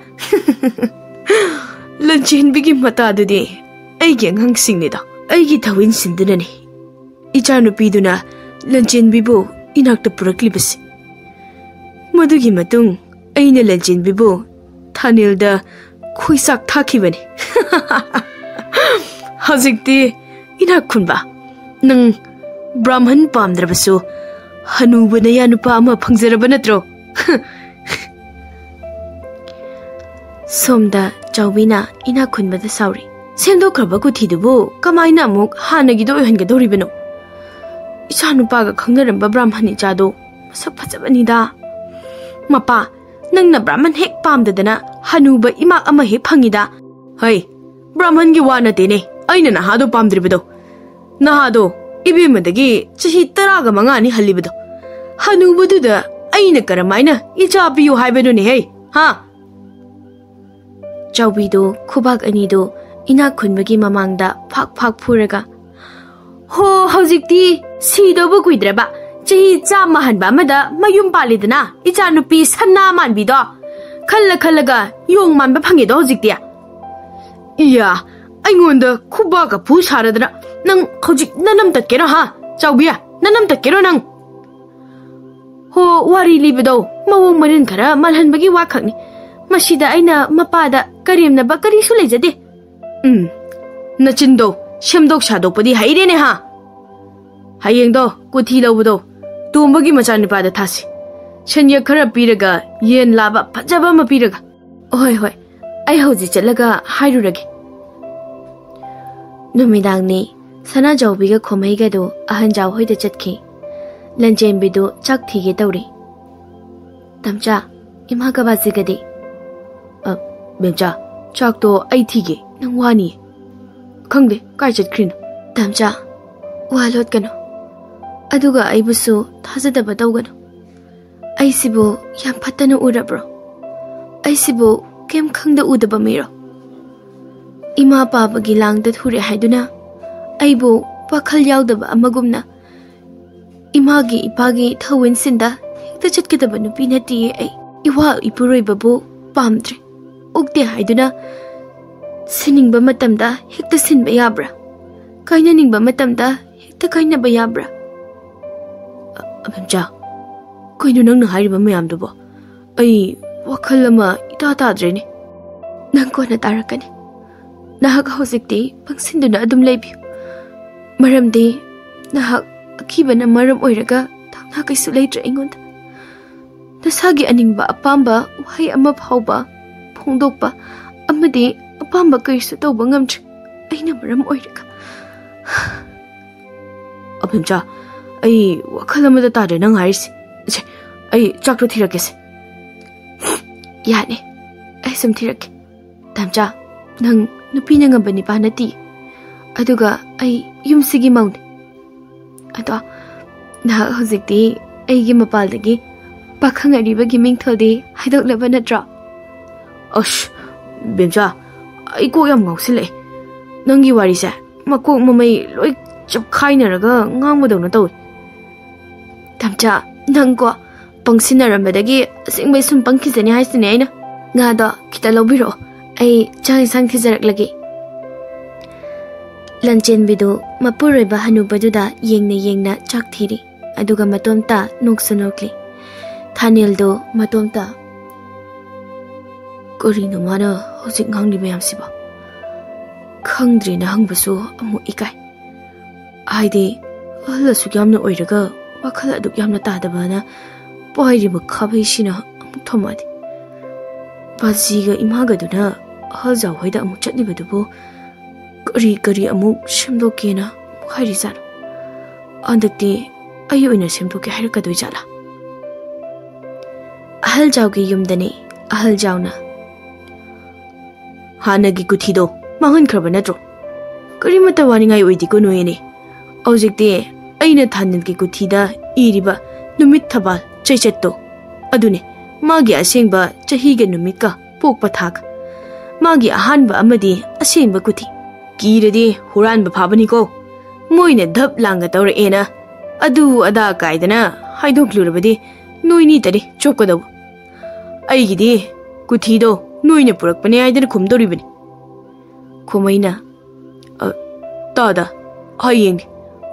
ꯂꯟꯆꯦꯟꯕꯤꯒꯤ ꯃꯇꯥꯗꯨꯗꯤ ꯑꯩꯒꯤ ꯑꯉꯥꯡꯁꯤꯡꯅꯤꯗꯣ꯫ ꯑꯩꯒꯤ ꯊꯧꯏꯟ ꯁꯤꯟꯗꯨꯅꯅꯤ ꯏꯆꯥꯅꯨꯄꯤꯗꯨꯅ ꯂꯟꯆꯦꯟꯕꯤꯕꯨ ꯏꯅꯥꯛꯇ ꯄꯨꯔꯛꯂꯤꯕꯁꯤ꯫ ꯃꯗꯨꯒꯤ ꯃꯇꯨꯡ ꯑꯩꯅ ꯂꯟꯆꯦꯟꯕꯤꯕꯨ ꯊꯥꯅꯦꯜꯗ ꯈꯣꯏꯆꯥꯛ ꯊꯥꯈꯤꯕꯅꯤ꯫ ꯍꯧꯖꯤꯛꯇꯤ ꯏꯅꯥꯛ ꯈꯨꯟꯕ, ꯅꯪ ꯕ꯭ꯔꯥꯍꯃꯟ ꯄꯥꯝꯗ꯭ꯔꯕꯁꯨ ꯍꯅꯨꯕ ꯅꯌꯥ ꯅꯨꯄꯥ ꯑꯃ ꯐꯪꯖꯔꯕ ꯅꯠꯇ꯭ꯔꯣ? ꯁꯣꯝꯗ ꯆꯥꯎꯕꯤꯅ ꯏꯅꯥꯛ ꯈꯨꯟꯕꯗ ꯁꯥꯎꯔꯤ꯫ "ꯁꯦꯝꯗꯣꯛꯈ꯭ꯔꯕ ꯀꯨꯊꯤꯗꯨꯕꯨ ꯀꯃꯥꯏꯅ ꯑꯃꯨꯛ ꯍꯥꯟꯅꯒꯤꯗꯣ ꯑꯣꯏꯍꯟꯒꯗꯧꯔꯤꯕꯅꯣ? ꯏꯆꯥ ꯅꯨꯄꯥꯒ ꯈꯪꯅꯔꯝꯕ ꯕ꯭ꯔꯥꯍꯃꯟ ꯏꯆꯥꯗꯣ ꯃꯁꯛ ꯐꯖꯕꯅꯤꯗ꯫" "ꯃꯄꯥ, ꯅꯪꯅ ꯕ꯭ꯔꯥꯍꯃꯟ ꯍꯦꯛ ꯄꯥꯝꯗꯗꯅ ꯍꯅꯨꯕ ꯏꯃꯥꯛ ꯑꯃ ꯍꯦꯛ ꯐꯪꯉꯤꯗ꯫" "ꯍꯩ, ꯕ꯭ꯔꯥꯍꯃꯟꯒꯤ ꯋꯥ ꯅꯠꯇꯦꯅꯦ ꯑꯩꯅ ꯅꯍꯥꯗꯣ ꯄꯥꯝꯗ꯭ꯔꯤꯕꯗꯣ꯫ ꯅꯍꯥꯗꯣ ꯏꯕꯦꯝꯃꯗꯒꯤ ꯆꯍꯤ ꯇꯔꯥꯒ ꯃꯉꯥꯅꯤ ꯍꯜꯂꯤꯕꯗꯣ꯫ ꯍꯅꯨꯕꯗꯨꯗ ꯑꯩꯅ ꯀꯔꯝꯍꯥꯏꯅ ꯏꯆꯥ ꯄꯤꯌꯨ ꯍꯥꯏꯕꯅꯣꯅꯦ ꯍꯩ, ꯍꯥ?" ꯆꯥꯎꯕꯤꯗꯨ ꯈꯨꯕꯥꯛ ꯑꯅꯤꯗꯨ ꯏꯅꯥꯛ ꯈꯨꯟꯕꯒꯤ ꯃꯃꯥꯡꯗ ꯐꯥꯛ ꯐꯥꯛ ꯐꯨꯔꯒ, "ꯍꯣ, ꯍꯧꯖꯤꯛꯇꯤ ꯁꯤꯗꯧꯕ ꯀꯨꯏꯗ꯭ꯔꯕ ꯆꯍꯤ ꯆꯥꯝꯃ ꯍꯟꯕ ꯑꯃꯗ ꯃꯌꯨꯝ ꯄꯥꯜꯂꯤꯗꯅ ꯏꯆꯥꯅꯨꯄꯤ ꯁꯅꯥ ꯃꯥꯟꯕꯤꯗꯣ꯫ ꯈꯜꯂ ꯈꯜꯂꯒ ꯌꯣꯡ ꯃꯥꯟꯕ ꯐꯪꯉꯦꯗꯣ ꯍꯧꯖꯤꯛꯇꯤ꯫ ꯏꯌꯥ, ꯑꯩꯉꯣꯟꯗ ꯈꯨꯕꯥꯛꯀ ꯐꯨ ꯁꯥꯔꯗꯅ ꯅꯪ ꯍꯧꯖꯤꯛ ꯅꯅꯝ ꯇꯠꯀꯦꯔꯣ, ꯍꯥ? ꯆꯥꯎꯕꯤ, ꯅꯅꯝ ꯇꯠꯀꯦꯔꯣ ꯅꯪ?" "ꯍꯣ, ꯋꯥꯔꯤ ꯂꯤꯕꯗꯣ ꯃꯑꯣꯡ ꯃꯔꯤꯟ ꯈꯔ ꯃꯥꯜꯍꯟꯕꯒꯤ ꯋꯥꯈꯛꯅꯤ꯫ ꯃꯁꯤꯗ ꯑꯩꯅ ꯃꯄꯥꯗ ꯀꯔꯦꯝꯅꯕ ꯀꯔꯤꯁꯨ ꯂꯩꯖꯗꯦ꯫" "ꯎꯝ, ꯅꯆꯤꯟꯗꯣ ꯁꯦꯝꯗꯣꯛ ꯁꯥꯗꯣꯛꯄꯗꯤ ꯍꯩꯔꯦꯅꯦ, ꯍꯥ? ꯍꯌꯦꯡꯗꯣ ꯀꯨꯊꯤ ꯂꯧꯕꯗꯣ ꯇꯣꯝꯕꯒꯤ ꯃꯆꯥꯅꯨꯄꯥꯗ ꯊꯥꯁꯤ꯫ ꯁꯦꯟꯌꯦꯛ ꯈꯔ ꯄꯤꯔꯒ ꯌꯦꯟ ꯂꯥꯕ ꯐꯖꯕ ꯑꯃ ꯄꯤꯔꯒ꯫" "ꯍꯣꯏ, ꯍꯣꯏ, ꯑꯩ ꯍꯧꯖꯤꯛ ꯆꯠꯂꯒ ꯍꯥꯏꯔꯨꯔꯒꯦ꯫" ꯅꯨꯃꯤꯗꯥꯡꯅꯤ꯫ ꯁꯅꯥꯖꯥꯎꯕꯤꯒ ꯈꯣꯃꯩꯒꯗꯨ ꯑꯍꯟꯖꯥꯎ ꯍꯣꯏꯗ ꯆꯠꯈꯤ꯫ ꯂꯟꯆꯦꯟꯕꯤꯗꯨ ꯆꯥꯛ ꯊꯤꯒꯦ ꯇꯧꯔꯤ꯫ "ꯇꯝꯆꯥ, ꯏꯃꯥꯒ ꯕꯥꯖꯤꯒꯗꯤ?" "ꯑ, ꯕꯦꯝꯆꯥ, ꯆꯥꯛꯇꯣ ꯑꯩ ꯊꯤꯒꯦ꯫ ꯅꯪ ꯋꯥꯅꯤ꯫ ꯈꯪꯗꯦ, ꯀꯥꯏ ꯆꯠꯈ꯭ꯔꯤꯅꯣ? ꯇꯝꯆꯥ, ꯋꯥ ꯂꯣꯠꯀꯅꯨ꯫ ꯑꯗꯨꯒ ꯑꯩꯕꯨꯁꯨ ꯊꯥꯖꯗꯕ ꯇꯧꯒꯅꯨ꯫ ꯑꯩꯁꯤꯕꯨ ꯌꯥꯝ ꯐꯠꯇꯅ ꯎꯔꯕ꯭ꯔꯣ? ꯑꯩꯁꯤꯕꯨ ꯀꯩꯝ ꯈꯪꯗ ꯎꯗꯕ ꯃꯤꯔꯣ? ꯏꯃꯥ ꯄꯥꯕꯒꯤ ꯂꯥꯡꯗ ꯊꯨꯔꯦ ꯍꯥꯏꯗꯨꯅ ꯑꯩꯕꯨ ꯋꯥꯈꯜ ꯌꯥꯎꯗꯕ ꯑꯃꯒꯨꯝꯅ ꯏꯃꯥꯒꯤ ꯏꯄꯥꯒꯤ ꯊꯧ ꯏꯟꯁꯤꯟꯗ ꯍꯦꯛꯇ ꯆꯠꯀꯗꯕ ꯅꯨꯄꯤ ꯅꯠꯇꯤꯌꯦ ꯑꯩ꯫ ꯏꯋꯥ ꯏꯄꯨꯔꯣꯏꯕꯕꯨ ꯄꯥꯝꯗ꯭ꯔꯦ, ꯑꯣꯛꯇꯦ ꯍꯥꯏꯗꯨꯅ ꯁꯤꯟꯅꯤꯡꯕ ꯃꯇꯝꯗ ꯍꯦꯛꯇ ꯁꯤꯟꯕ ꯌꯥꯕ꯭ꯔꯥ? ꯀꯥꯏꯅꯅꯤꯡꯕ ꯃꯇꯝꯗ ꯍꯦꯛꯇ ꯀꯥꯏꯅꯕ ꯌꯥꯕ꯭ꯔꯥ? ꯑ-, ꯑꯕꯦꯝꯆꯥ, ꯀꯩꯅꯣ ꯅꯪꯅ ꯍꯥꯏꯔꯤꯕ ꯃꯌꯥꯝꯗꯨꯕꯣ? ꯑꯩ ꯋꯥꯈꯜ ꯑꯃ ꯏꯇꯥ ꯇꯥꯗ꯭ꯔꯦꯅꯦ꯫ ꯅꯪ ꯀꯣꯟꯅ ꯇꯥꯔꯛꯀꯅꯤ꯫ ꯅꯍꯥꯛ ꯍꯧꯖꯤꯛꯇꯤ ꯄꯪꯁꯤꯟꯗꯨꯅ ꯑꯗꯨꯝ ꯂꯩꯕꯤꯌꯨ꯫ ꯃꯔꯝꯗꯤ ꯅꯍꯥꯛ ꯑꯀꯤꯕꯅ ꯃꯔꯝ ꯑꯣꯏꯔꯒ ꯊꯧꯅꯥ ꯀꯩꯁꯨ ꯂꯩꯇ꯭ꯔꯦ ꯑꯩꯉꯣꯟꯗ꯫ ꯅꯁꯥꯒꯤ ꯑꯅꯤꯡꯕ ꯑꯄꯥꯝꯕ ꯋꯥꯍꯩ ꯑꯃ ꯐꯥꯎꯕ ꯐꯣꯡꯗꯣꯛꯄ ꯑꯃꯗꯤ ꯑꯄꯥꯝꯕ ꯀꯔꯤꯁꯨ ꯇꯧꯕ ꯉꯝꯗ꯭ꯔꯦ ꯑꯩꯅ ꯃꯔꯝ ꯑꯣꯏꯔꯒ꯫ ꯑꯕꯦꯝꯆꯥ, ꯑꯩ ꯋꯥꯈꯜ ꯑꯃꯗ ꯇꯥꯗ꯭ꯔꯦ ꯅꯪ ꯍꯥꯏꯔꯤꯁꯦ꯫ ꯁꯦ, ꯑꯩ ꯆꯥꯛꯇꯣ ꯊꯤꯔꯛꯀꯦꯁꯦ꯫ ꯌꯥꯅꯤ, ꯑꯩ ꯁꯨꯝ ꯊꯤꯔꯛꯀꯦ꯫ ꯇꯝꯆꯥ, ꯅꯪ ꯅꯨꯄꯤꯅ ꯉꯝꯕ ꯅꯤꯄꯥ ꯅꯠꯇꯦ꯫ ꯑꯗꯨꯒ ꯑꯩ ꯌꯨꯝꯁꯤꯒꯤ ꯃꯧꯅꯤ꯫ ꯑꯗꯣ ꯅꯍꯥꯛ ꯍꯧꯖꯤꯛꯇꯤ ꯑꯩꯒꯤ ꯃꯄꯥꯜꯗꯒꯤ ꯄꯥꯈꯪ ꯑꯔꯤꯕꯒꯤ ꯃꯤꯡꯊꯣꯜꯗꯤ ꯍꯥꯏꯗꯣꯛꯂꯕ ꯅꯠꯇ꯭ꯔꯣ? ꯑꯁ, ꯕꯦꯝꯆꯥ, ꯑꯩ ꯀꯣꯛ ꯌꯥꯝ ꯉꯥꯎꯁꯤꯜꯂꯛꯑꯦ꯫ ꯅꯪꯒꯤ ꯋꯥꯔꯤꯁꯦ ꯃꯀꯣꯛ ꯃꯃꯩ ꯂꯣꯏ ꯆꯞꯈꯥꯏꯅꯔꯒ ꯉꯥꯡꯕꯗꯧꯅ ꯇꯧꯏ꯫ ꯇꯝꯆꯥ, ꯅꯪꯀꯣ ꯄꯪꯁꯤꯟꯅꯔꯝꯕꯗꯒꯤ ꯑꯁꯦꯡꯕꯩ ꯁꯨꯝ ꯄꯪꯈꯤꯖꯅꯤ ꯍꯥꯏꯁꯤꯅꯦ ꯑꯩꯅ꯫ ꯉꯥꯗꯣ ꯈꯤꯇ ꯂꯧꯕꯤꯔꯛꯑꯣ, ꯑꯩ ꯆꯥꯛ ꯏꯟꯁꯥꯡ ꯊꯤꯖꯔꯛꯂꯒꯦ꯫ ꯂꯟꯆꯦꯟꯕꯤꯗꯨ ꯃꯄꯨꯔꯣꯏꯕ ꯍꯅꯨꯕꯗꯨꯗ ꯌꯦꯡꯅ ꯌꯦꯡꯅ ꯆꯥꯛ ꯊꯤꯔꯤ꯫ ꯑꯗꯨꯒ ꯃꯇꯣꯝꯇ ꯅꯣꯛꯁꯨ ꯅꯣꯛꯂꯤ꯫ ꯊꯥꯅꯦꯜꯗꯣ ꯃꯇꯣꯝꯇ, "ꯀꯔꯤꯅꯣ ꯃꯥꯅ ꯍꯧꯖꯤꯛ ꯉꯥꯡꯂꯤ ꯃꯌꯥꯝꯁꯤꯕꯣ? ꯈꯪꯗ꯭ꯔꯦꯅ ꯍꯪꯕꯁꯨ ꯑꯃꯨꯛ ꯏꯀꯥꯏ꯫ ꯍꯥꯏꯗꯤ, ꯑꯍꯜ ꯑꯁꯨꯛ ꯌꯥꯝꯅ ꯑꯣꯏꯔꯒ ꯋꯥꯈꯜ ꯑꯗꯨꯛ ꯌꯥꯝꯅ ꯇꯥꯗꯕꯅ ꯄꯥꯏꯔꯤꯕ ꯈꯥꯕꯩꯁꯤꯅ ꯑꯃꯨꯛ ꯊꯣꯝꯃꯛꯑꯗꯤ? ꯕꯥꯖꯤꯒ ꯏꯃꯥꯒꯗꯨꯅ ꯑꯍꯜ ꯖꯥꯎ ꯍꯣꯏꯗ ꯑꯃꯨꯛ ꯆꯠꯂꯤꯕꯗꯨꯕꯨ ꯀꯔꯤ ꯀꯔꯤ ꯑꯃꯨꯛ ꯁꯦꯝꯗꯣꯛꯀꯦꯅ ꯑꯃꯨꯛ ꯍꯥꯏꯔꯤꯖꯥꯠꯅꯣ? ꯍꯟꯗꯛꯇꯤ ꯑꯩ ꯑꯣꯏꯅ ꯁꯦꯝꯗꯣꯛꯀꯦ ꯍꯥꯏꯔꯛꯀꯗꯣꯏ ꯖꯥꯠꯂꯥ?" ꯑꯍꯜ ꯖꯥꯎꯒꯤ ꯌꯨꯝꯗꯅꯤ꯫ ꯑꯍꯜ ꯖꯥꯎꯅ, "ꯍꯥꯟꯅꯒꯤ ꯀꯨꯊꯤꯗꯣ ꯃꯥꯡꯍꯟꯈ꯭ꯔꯕ ꯅꯠꯇ꯭ꯔꯣ? ꯀꯔꯤꯃꯠꯇ ꯋꯥꯅꯤꯡꯉꯥꯏ ꯑꯣꯏꯗꯦꯀꯣ ꯅꯣꯏ ꯑꯅꯤ꯫ ꯍꯧꯖꯤꯛꯇꯤ ꯑꯩꯅ ꯊꯥꯅꯤꯜꯒꯤ ꯀꯨꯊꯤꯗ ꯏꯔꯤꯕ ꯅꯨꯃꯤꯠ ꯊꯕꯥꯜ ꯆꯩꯆꯠꯇꯣ, ꯑꯗꯨꯅꯦ ꯃꯥꯒꯤ ꯑꯁꯦꯡꯕ ꯆꯍꯤꯒ ꯅꯨꯃꯤꯠꯀ ꯄꯣꯛꯄ ꯊꯥꯒ꯫ ꯃꯥꯒꯤ ꯑꯍꯥꯟꯕ ꯑꯃꯗꯤ ꯑꯁꯦꯡꯕ ꯀꯨꯊꯤ꯫ ꯀꯤꯔꯗꯤ ꯍꯨꯔꯥꯟꯕ ꯐꯥꯕꯅꯤꯀꯣ꯫ ꯃꯣꯏꯅ ꯙꯞ ꯂꯥꯡꯒ ꯇꯧꯔꯛꯑꯦꯅ ꯑꯗꯨ ꯑꯗꯥ ꯀꯥꯏꯗꯅ ꯍꯥꯏꯗꯣꯛꯂꯨꯔꯕꯗꯤ ꯅꯣꯏꯅꯤꯇꯗꯤ ꯆꯣꯞꯀꯗꯧꯕ꯫ ꯑꯩꯒꯤꯗꯤ ꯀꯨꯊꯤꯗꯣ ꯅꯣꯏꯅ ꯄꯨꯔꯛꯄꯅꯦ ꯍꯥꯏꯗꯅ ꯈꯨꯝꯗꯧꯔꯤꯕꯅꯤ꯫ ꯈꯣꯃꯩꯅ, "ꯑ, ꯇꯥꯗ, ꯍꯌꯦꯡꯅꯤ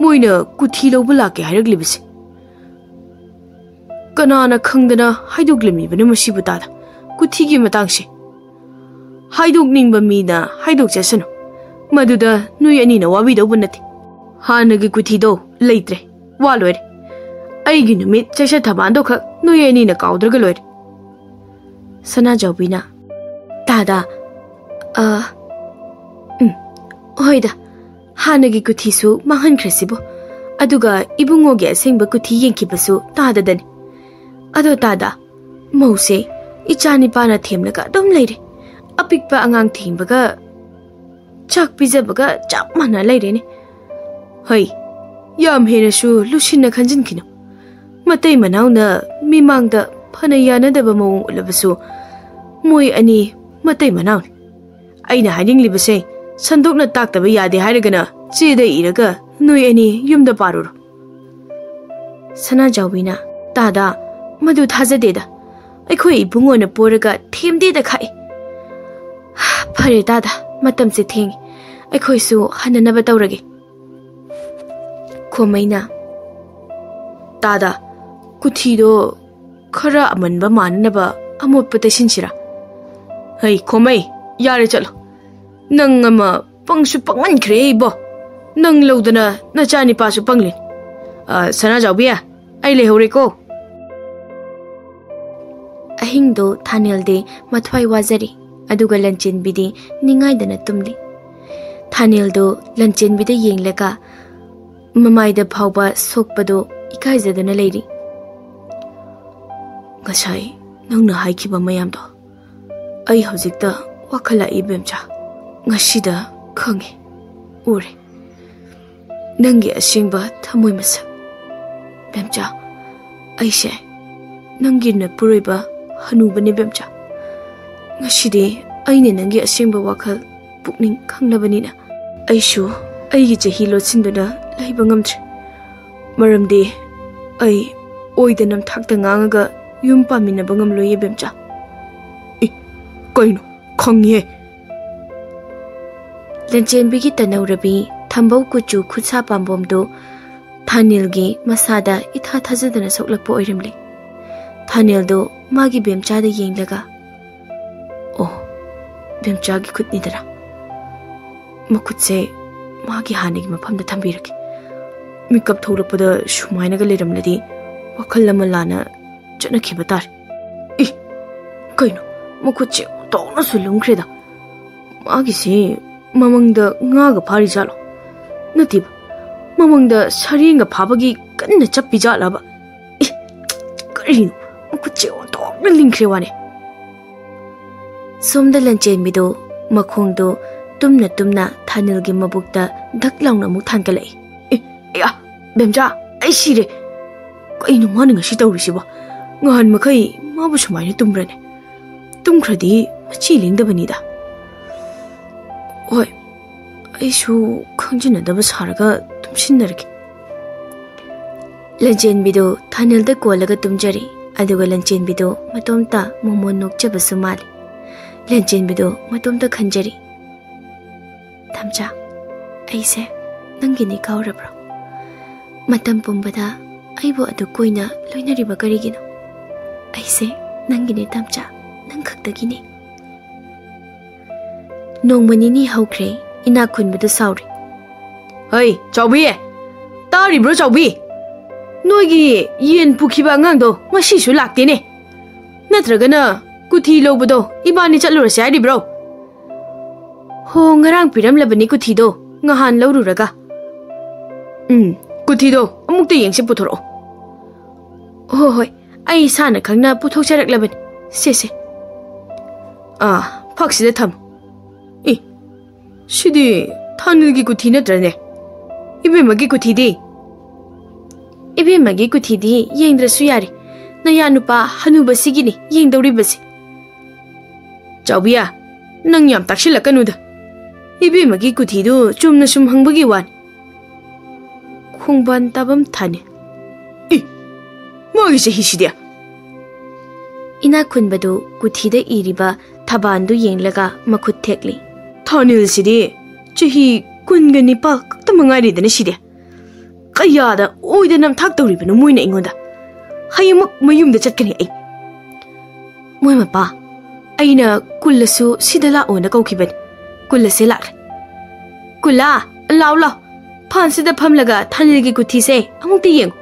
ꯃꯣꯏꯅ ꯀꯨꯊꯤ ꯂꯧꯕ ꯂꯥꯛꯀꯦ ꯍꯥꯏꯔꯛꯂꯤꯕꯁꯦ꯫ ꯀꯅꯥꯅ ꯈꯪꯗꯅ ꯍꯥꯏꯗꯣꯛꯂꯝꯃꯤꯕꯅꯣ ꯃꯁꯤꯕꯨ ꯇꯥꯗ? ꯀꯨꯊꯤꯒꯤ ꯃꯇꯥꯡꯁꯦ ꯍꯥꯏꯗꯣꯛꯅꯤꯡꯕ ꯃꯤꯅ ꯍꯥꯏꯗꯣꯛꯆꯁꯅꯨ꯫ ꯃꯗꯨꯗ ꯅꯣꯏ ꯑꯅꯤꯅ ꯋꯥꯕꯤꯗꯧꯕ ꯅꯠꯇꯦ꯫ ꯍꯥꯟꯅꯒꯤ ꯀꯨꯊꯤꯗꯣ ꯂꯩꯇ꯭ꯔꯦ, ꯋꯥ ꯂꯣꯏꯔꯦ꯫ ꯑꯩꯒꯤ ꯅꯨꯃꯤꯠ ꯆꯩꯁꯠ ꯊꯕꯥꯟꯗꯣ ꯈꯛ ꯅꯣꯏ ꯑꯅꯤꯅ ꯀꯥꯎꯗ꯭ꯔꯒ ꯂꯣꯏꯔꯦ꯫" ꯁꯅꯥꯖꯥꯎꯕꯤꯅ, "ꯇꯥꯗ, ꯑ, ꯎꯝ, ꯍꯣꯏꯗ, ꯍꯥꯟꯅꯒꯤ ꯀꯨꯊꯤꯁꯨ ꯃꯥꯡꯍꯟꯈ꯭ꯔꯁꯤꯕꯨ꯫ ꯑꯗꯨꯒ ꯏꯕꯨꯡꯉꯣꯒꯤ ꯑꯁꯦꯡꯕ ꯀꯨꯊꯤ ꯌꯦꯡꯈꯤꯕꯁꯨ ꯇꯥꯗꯗꯅꯤ꯫ ꯑꯗꯣ ꯇꯥꯗ, ꯃꯧꯁꯦ ꯏꯆꯥ ꯅꯤꯄꯥꯅ ꯊꯦꯝꯂꯒ ꯑꯗꯨꯝ ꯂꯩꯔꯦ꯫ ꯑꯄꯤꯛꯄ ꯑꯉꯥꯡ ꯊꯦꯝꯕꯒ ꯆꯥꯛ ꯄꯤꯖꯕꯒ ꯆꯞ ꯃꯥꯟꯅ ꯂꯩꯔꯦꯅꯦ꯫ ꯍꯩ, ꯌꯥꯝ ꯍꯦꯟꯅꯁꯨ ꯂꯨꯁꯤꯟꯅ ꯈꯟꯖꯤꯟꯈꯤꯅꯨ꯫ ꯃꯇꯩ ꯃꯅꯥꯎꯅ ꯃꯤꯃꯥꯡꯗ ꯐꯅ ꯌꯥꯅꯗꯕ ꯃꯑꯣꯡ ꯎꯠꯂꯕꯁꯨ ꯃꯣꯏ ꯑꯅꯤ ꯃꯇꯩ ꯃꯅꯥꯎꯅꯤ꯫ ꯑꯩꯅ ꯍꯥꯏꯅꯤꯡꯂꯤꯕꯁꯦ ꯁꯟꯗꯣꯛꯅ ꯇꯥꯛꯇꯕ ꯌꯥꯗꯦ ꯍꯥꯏꯔꯒꯅ ꯆꯦꯗ ꯏꯔꯒ ꯅꯣꯏ ꯑꯅꯤ ꯌꯨꯝꯗ ꯄꯥꯔꯨꯔꯣ꯫" ꯁꯅꯥꯖꯥꯎꯕꯤꯅ, "ꯇꯥꯗ, ꯃꯗꯨ ꯊꯥꯖꯗꯦꯗ꯫ ꯑꯩꯈꯣꯏ ꯏꯕꯨꯡꯉꯣꯅ ꯄꯣꯔꯒ ꯊꯦꯝꯗꯦꯗ ꯈꯥꯛꯏ꯫ ꯐꯔꯦ ꯇꯥꯗ, ꯃꯇꯝꯁꯦ ꯊꯦꯡꯉꯤ꯫ ꯑꯩꯈꯣꯏꯁꯨ ꯍꯟꯅꯅꯕ ꯇꯧꯔꯒꯦ꯫" ꯈꯣꯃꯩꯅ, "ꯇꯥꯗ, ꯀꯨꯊꯤꯗꯣ ꯈꯔ ꯑꯃꯟꯕ ꯃꯥꯟꯅꯅꯕ ꯑꯃꯣꯠꯄ ꯇꯩꯁꯤꯟꯁꯤꯔꯥ?" "ꯍꯩ, ꯈꯣꯃꯩ, ꯌꯥꯔꯦ, ꯆꯠꯂꯣ꯫ ꯅꯪ ꯑꯃ ꯄꯪꯁꯨ ꯄꯪꯃꯟꯈ꯭ꯔꯦ ꯏꯕꯣ꯫ ꯅꯪ ꯂꯧꯗꯅ ꯅꯆꯥꯅꯤꯄꯥꯁꯨ ꯄꯪꯂꯤꯅꯤ꯫ ꯑ, ꯁꯅꯥꯖꯥꯎꯕꯤ, ꯑꯩ ꯂꯩꯍꯧꯔꯦꯀꯣ꯫" ꯑꯍꯤꯡꯗꯣ ꯊꯥꯅꯦꯜꯗꯤ ꯃꯊ꯭ꯋꯥꯏ ꯋꯥꯖꯔꯤ, ꯑꯗꯨꯒ ꯂꯟꯆꯦꯟꯕꯤꯗꯤ ꯅꯤꯡꯉꯥꯏꯗꯅ ꯇꯨꯝꯂꯤ꯫ ꯊꯥꯅꯦꯜꯗꯣ ꯂꯟꯆꯦꯟꯕꯤꯗ ꯌꯦꯡꯂꯒ ꯃꯃꯥꯏꯗ ꯐꯥꯎꯕ ꯁꯣꯛꯄꯗꯣ ꯏꯀꯥꯏꯖꯗꯨꯅ ꯂꯩꯔꯤ꯫ "ꯉꯁꯥꯏ ꯅꯪꯅ ꯍꯥꯏꯈꯤꯕ ꯃꯌꯥꯝꯗꯣ ꯑꯩ ꯍꯧꯖꯤꯛꯇ ꯋꯥꯈꯜ ꯂꯥꯛꯏ, ꯏꯕꯦꯝꯆꯥ꯫ ꯉꯁꯤꯗ ꯈꯪꯉꯦ, ꯎꯔꯦ, ꯅꯪꯒꯤ ꯑꯁꯦꯡꯕ ꯊꯃꯣꯏ ꯃꯁꯛ꯫ ꯕꯦꯝꯆꯥ, ꯑꯩꯁꯦ ꯅꯪꯒꯤ ꯅꯄꯨꯔꯣꯏꯕ ꯍꯅꯨꯕꯅꯦ, ꯕꯦꯝꯆꯥ꯫ ꯉꯁꯤꯗꯤ ꯑꯩꯅ ꯅꯪꯒꯤ ꯑꯁꯦꯡꯕ ꯋꯥꯈꯜ ꯄꯨꯛꯅꯤꯡ ꯈꯪꯂꯕꯅꯤꯅ, ꯑꯩꯁꯨ ꯑꯩꯒꯤ ꯆꯍꯤ ꯂꯣꯠꯁꯤꯟꯗꯨꯅ ꯂꯩꯕ ꯉꯝꯗ꯭ꯔꯦ꯫ ꯃꯔꯝꯗꯤ ꯑꯩ ꯑꯣꯏꯗ ꯅꯝꯊꯥꯛꯇ ꯉꯥꯡꯉꯒ ꯌꯨꯝ ꯄꯥꯟꯃꯤꯟꯅꯕ ꯉꯝꯂꯣꯏꯌꯦ, ꯕꯦꯝꯆꯥ꯫ ꯏ, ꯀꯩꯅꯣ? ꯈꯪꯉꯤꯍꯦ꯫ ꯂꯟꯆꯦꯟꯕꯤꯒꯤ ꯇꯅꯧꯔꯕꯤ ꯊꯝꯕꯧ ꯀꯨꯆꯨ ꯈꯨꯠꯁꯥ ꯄꯥꯝꯕꯣꯝꯗꯨ ꯊꯥꯅꯤꯜꯒꯤ ꯃꯁꯥꯗ ꯏꯊꯥ ꯊꯥꯖꯗꯅ ꯁꯣꯛꯂꯛꯄ ꯑꯣꯏꯔꯝꯂꯦ꯫ ꯊꯥꯅꯤꯜꯗꯨ ꯃꯥꯒꯤ ꯕꯦꯝꯆꯥꯗ ꯌꯦꯡꯂꯒ, "ꯑꯣ, ꯕꯦꯝꯆꯥꯒꯤ ꯈꯨꯠꯅꯤꯗꯔꯥ? ꯃꯈꯨꯠꯁꯦ ꯃꯥꯒꯤ ꯍꯥꯟꯅꯒꯤ ꯃꯐꯝꯗ ꯊꯝꯕꯤꯔꯒꯦ꯫ ꯃꯤꯀꯞ ꯊꯣꯛꯂꯛꯄꯗ ꯁꯨꯃꯥꯏꯅꯒ ꯂꯩꯔꯝꯂꯗꯤ ꯋꯥꯈꯜ ꯑꯃ ꯂꯥꯟꯅ ꯆꯠꯅꯈꯤꯕ ꯇꯥꯔꯦ꯫ ꯏ, ꯀꯩꯅꯣ, ꯃꯈꯨꯠꯁꯦ ꯑꯣꯟꯊꯣꯛꯅꯁꯨ ꯂꯨꯝꯈ꯭ꯔꯦꯗ꯫ ꯃꯥꯒꯤꯁꯦ ꯃꯃꯪꯗ ꯉꯥꯒ ꯐꯥꯔꯤ ꯖꯥꯠꯂꯣ? ꯅꯠꯇꯦꯕ, ꯃꯃꯪꯗ ꯁꯔꯦꯡꯒ ꯐꯥꯕꯒꯤ ꯀꯟꯅ ꯆꯞꯄꯤ ꯖꯥꯠꯂꯕ? ꯏ, ꯀꯔꯤꯅꯣ? ꯃꯈꯨꯠꯁꯦ ꯑꯣꯟꯊꯣꯛꯅ ꯂꯤꯡꯈ꯭ꯔꯦ ꯋꯥꯅꯦ꯫" ꯁꯣꯝꯗ ꯂꯟꯆꯦꯟꯕꯤꯗꯨ ꯃꯈꯣꯡꯗꯨ ꯇꯨꯝꯅ ꯇꯨꯝꯅ ꯊꯥꯅꯤꯜꯒꯤ ꯃꯕꯨꯛꯇ ꯙꯛ ꯂꯥꯎꯅ ꯑꯃꯨꯛ ꯊꯥꯡꯒꯠꯂꯛꯏ꯫ "ꯑꯦ, ꯑꯦ, ꯑ, ꯕꯦꯝꯆꯥ, ꯑꯩ ꯁꯤꯔꯦ꯫ ꯀꯩꯅꯣ ꯃꯥꯅ ꯉꯁꯤ ꯇꯧꯔꯤꯁꯤꯕꯣ? ꯉꯍꯥꯟ ꯃꯈꯩ ꯃꯥꯕꯨ ꯁꯨꯃꯥꯏꯅ ꯇꯨꯝꯕ꯭ꯔꯅꯦ? ꯇꯨꯝꯈ꯭ꯔꯗꯤ ꯃꯆꯤ ꯂꯦꯡꯗꯕꯅꯤꯗ꯫" "ꯍꯣꯏ, ꯑꯩꯁꯨ ꯈꯪꯖꯤꯟꯅꯗꯕ ꯁꯥꯔꯒ ꯇꯨꯝꯁꯤꯟꯅꯔꯒꯦ꯫" ꯂꯟꯆꯦꯟꯕꯤꯗꯨ ꯊꯥꯅꯤꯜꯗ ꯀꯣꯜꯂꯒ ꯇꯨꯝꯖꯔꯤ꯫ ꯑꯗꯨꯒ ꯂꯟꯆꯦꯟꯕꯤꯗꯨ ꯃꯇꯣꯝꯇ ꯃꯣꯃꯣꯟ ꯅꯣꯛꯆꯕꯁꯨ ꯃꯥꯜꯂꯤ꯫ ꯂꯟꯆꯦꯟꯕꯤꯗꯨ ꯃꯇꯣꯝꯇ ꯈꯟꯖꯔꯤ, "ꯇꯝꯆꯥ, ꯑꯩꯁꯦ ꯅꯪꯒꯤꯅꯤ ꯀꯥꯎꯔꯕ꯭ꯔꯣ? ꯃꯇꯝ ꯄꯨꯝꯕꯗ ꯑꯩꯕꯨ ꯑꯗꯨ ꯀꯣꯏꯅ ꯂꯣꯏꯅꯔꯤꯕ ꯀꯔꯤꯒꯤꯅꯣ? ꯑꯩꯁꯦ ꯅꯪꯒꯤꯅꯦ ꯇꯝꯆꯥ, ꯅꯪ ꯈꯛꯇꯒꯤꯅꯦ꯫" ꯅꯣꯡꯃ ꯅꯤꯅꯤ ꯍꯧꯈ꯭ꯔꯦ꯫ ꯏꯅꯥꯛ ꯈꯨꯟꯕꯗꯨ ꯁꯥꯎꯔꯤ꯫ "ꯍꯩ, ꯆꯥꯎꯕꯤ! ꯇꯥꯔꯤꯕ꯭ꯔꯣ, ꯆꯥꯎꯕꯤ? ꯅꯣꯏꯒꯤ ꯌꯦꯟ ꯄꯨꯈꯤꯕ ꯑꯉꯥꯡꯗꯣ ꯉꯁꯤꯁꯨ ꯂꯥꯛꯇꯦꯅꯦ꯫ ꯅꯠꯇ꯭ꯔꯒꯅ ꯀꯨꯊꯤ ꯂꯧꯕꯗꯣ ꯏꯕꯥꯅꯤ ꯆꯠꯂꯨꯔꯁꯦ ꯍꯥꯏꯔꯤꯕ꯭ꯔꯣ?" "ꯍꯣ, ꯉꯔꯥꯡ ꯄꯤꯔꯝꯂꯕꯅꯤ ꯀꯨꯊꯤꯗꯣ, ꯉꯍꯥꯟ ꯂꯧꯔꯨꯔꯒ꯫" "ꯎꯝ, ꯀꯨꯊꯤꯗꯣ ꯑꯃꯨꯛꯇ ꯌꯦꯡꯁꯤ, ꯄꯨꯊꯣꯔꯛꯑꯣ꯫" "ꯍꯣ ꯍꯣꯏ, ꯑꯩ ꯏꯁꯥꯅ ꯈꯪꯅ ꯄꯨꯊꯣꯛꯆꯔꯛꯂꯕꯅꯤ꯫ ꯁꯦ, ꯁꯦ꯫ ꯑꯥ, ꯐꯛꯁꯤꯗ ꯊꯝꯃꯨ꯫ ꯏ, ꯁꯤꯗꯤ ꯊꯥꯅꯤꯜꯒꯤ ꯀꯨꯊꯤ ꯅꯠꯇ꯭ꯔꯅꯦ? ꯏꯕꯦꯝꯃꯒꯤ ꯀꯨꯊꯤꯗꯤ? ꯏꯕꯦꯝꯃꯒꯤ ꯀꯨꯊꯤꯗꯤ ꯌꯦꯡꯗ꯭ꯔꯁꯨ ꯌꯥꯔꯦ꯫ ꯅꯌꯥ ꯅꯨꯄꯥ ꯍꯅꯨꯕꯁꯤꯒꯤꯅꯤ ꯌꯦꯡꯗꯧꯔꯤꯕꯁꯦ꯫ ꯆꯥꯎꯕꯤꯌꯥ, ꯅꯪ ꯌꯥꯝ ꯇꯥꯛꯁꯤꯜꯂꯛꯀꯅꯨꯗ꯫ ꯏꯕꯦꯝꯃꯒꯤ ꯀꯨꯊꯤꯗꯨ ꯆꯨꯝꯅ ꯁꯨꯝ ꯍꯪꯕꯒꯤ ꯋꯥꯅꯤ꯫ ꯈꯣꯡꯕꯥꯟ ꯇꯥꯕꯝ ꯊꯥꯅꯤ꯫ ꯏ! ꯃꯥꯒꯤ ꯆꯍꯤꯁꯤꯗꯤ? ꯏꯅꯥꯛ ꯈꯨꯟꯕꯗꯨ ꯀꯨꯊꯤꯗ ꯏꯔꯤꯕ ꯊꯕꯥꯟꯗꯨ ꯌꯦꯡꯂꯒ ꯃꯈꯨꯠ ꯊꯦꯛꯂꯤ꯫ ꯊꯥꯅꯤꯜꯁꯤꯗꯤ ꯆꯍꯤ ꯀꯨꯟꯒ ꯅꯤꯄꯥꯜ ꯈꯛꯇ ꯃꯉꯥꯏꯔꯦꯗꯅ ꯁꯤꯗꯤ꯫ ꯀꯌꯥꯗ ꯑꯣꯏꯗ ꯅꯝꯊꯥꯛ ꯇꯧꯔꯤꯕꯅꯣ ꯃꯣꯏꯅ ꯑꯩꯉꯣꯟꯗ? ꯍꯌꯦꯡꯃꯛ ꯃꯌꯨꯝꯗ ꯆꯠꯀꯅꯤ ꯑꯩ꯫ ꯃꯣꯏ ꯃꯄꯥ, ꯑꯩꯅ ꯀꯨꯜꯂꯁꯨ ꯁꯤꯗ ꯂꯥꯛꯑꯣꯅ ꯀꯧꯈꯤꯕꯅꯤ꯫ ꯀꯨꯜꯂꯁꯦ ꯂꯥꯛꯂꯦ꯫ ꯀꯨꯜꯂꯥ, ꯂꯥꯎ ꯂꯥꯎ꯫ ꯐꯥꯟꯁꯤꯗ ꯐꯝꯂꯒ ꯊꯥꯅꯤꯜꯒꯤ ꯀꯨꯊꯤꯁꯦ ꯑꯃꯨꯛꯇ ꯌꯦꯡꯉꯨ꯫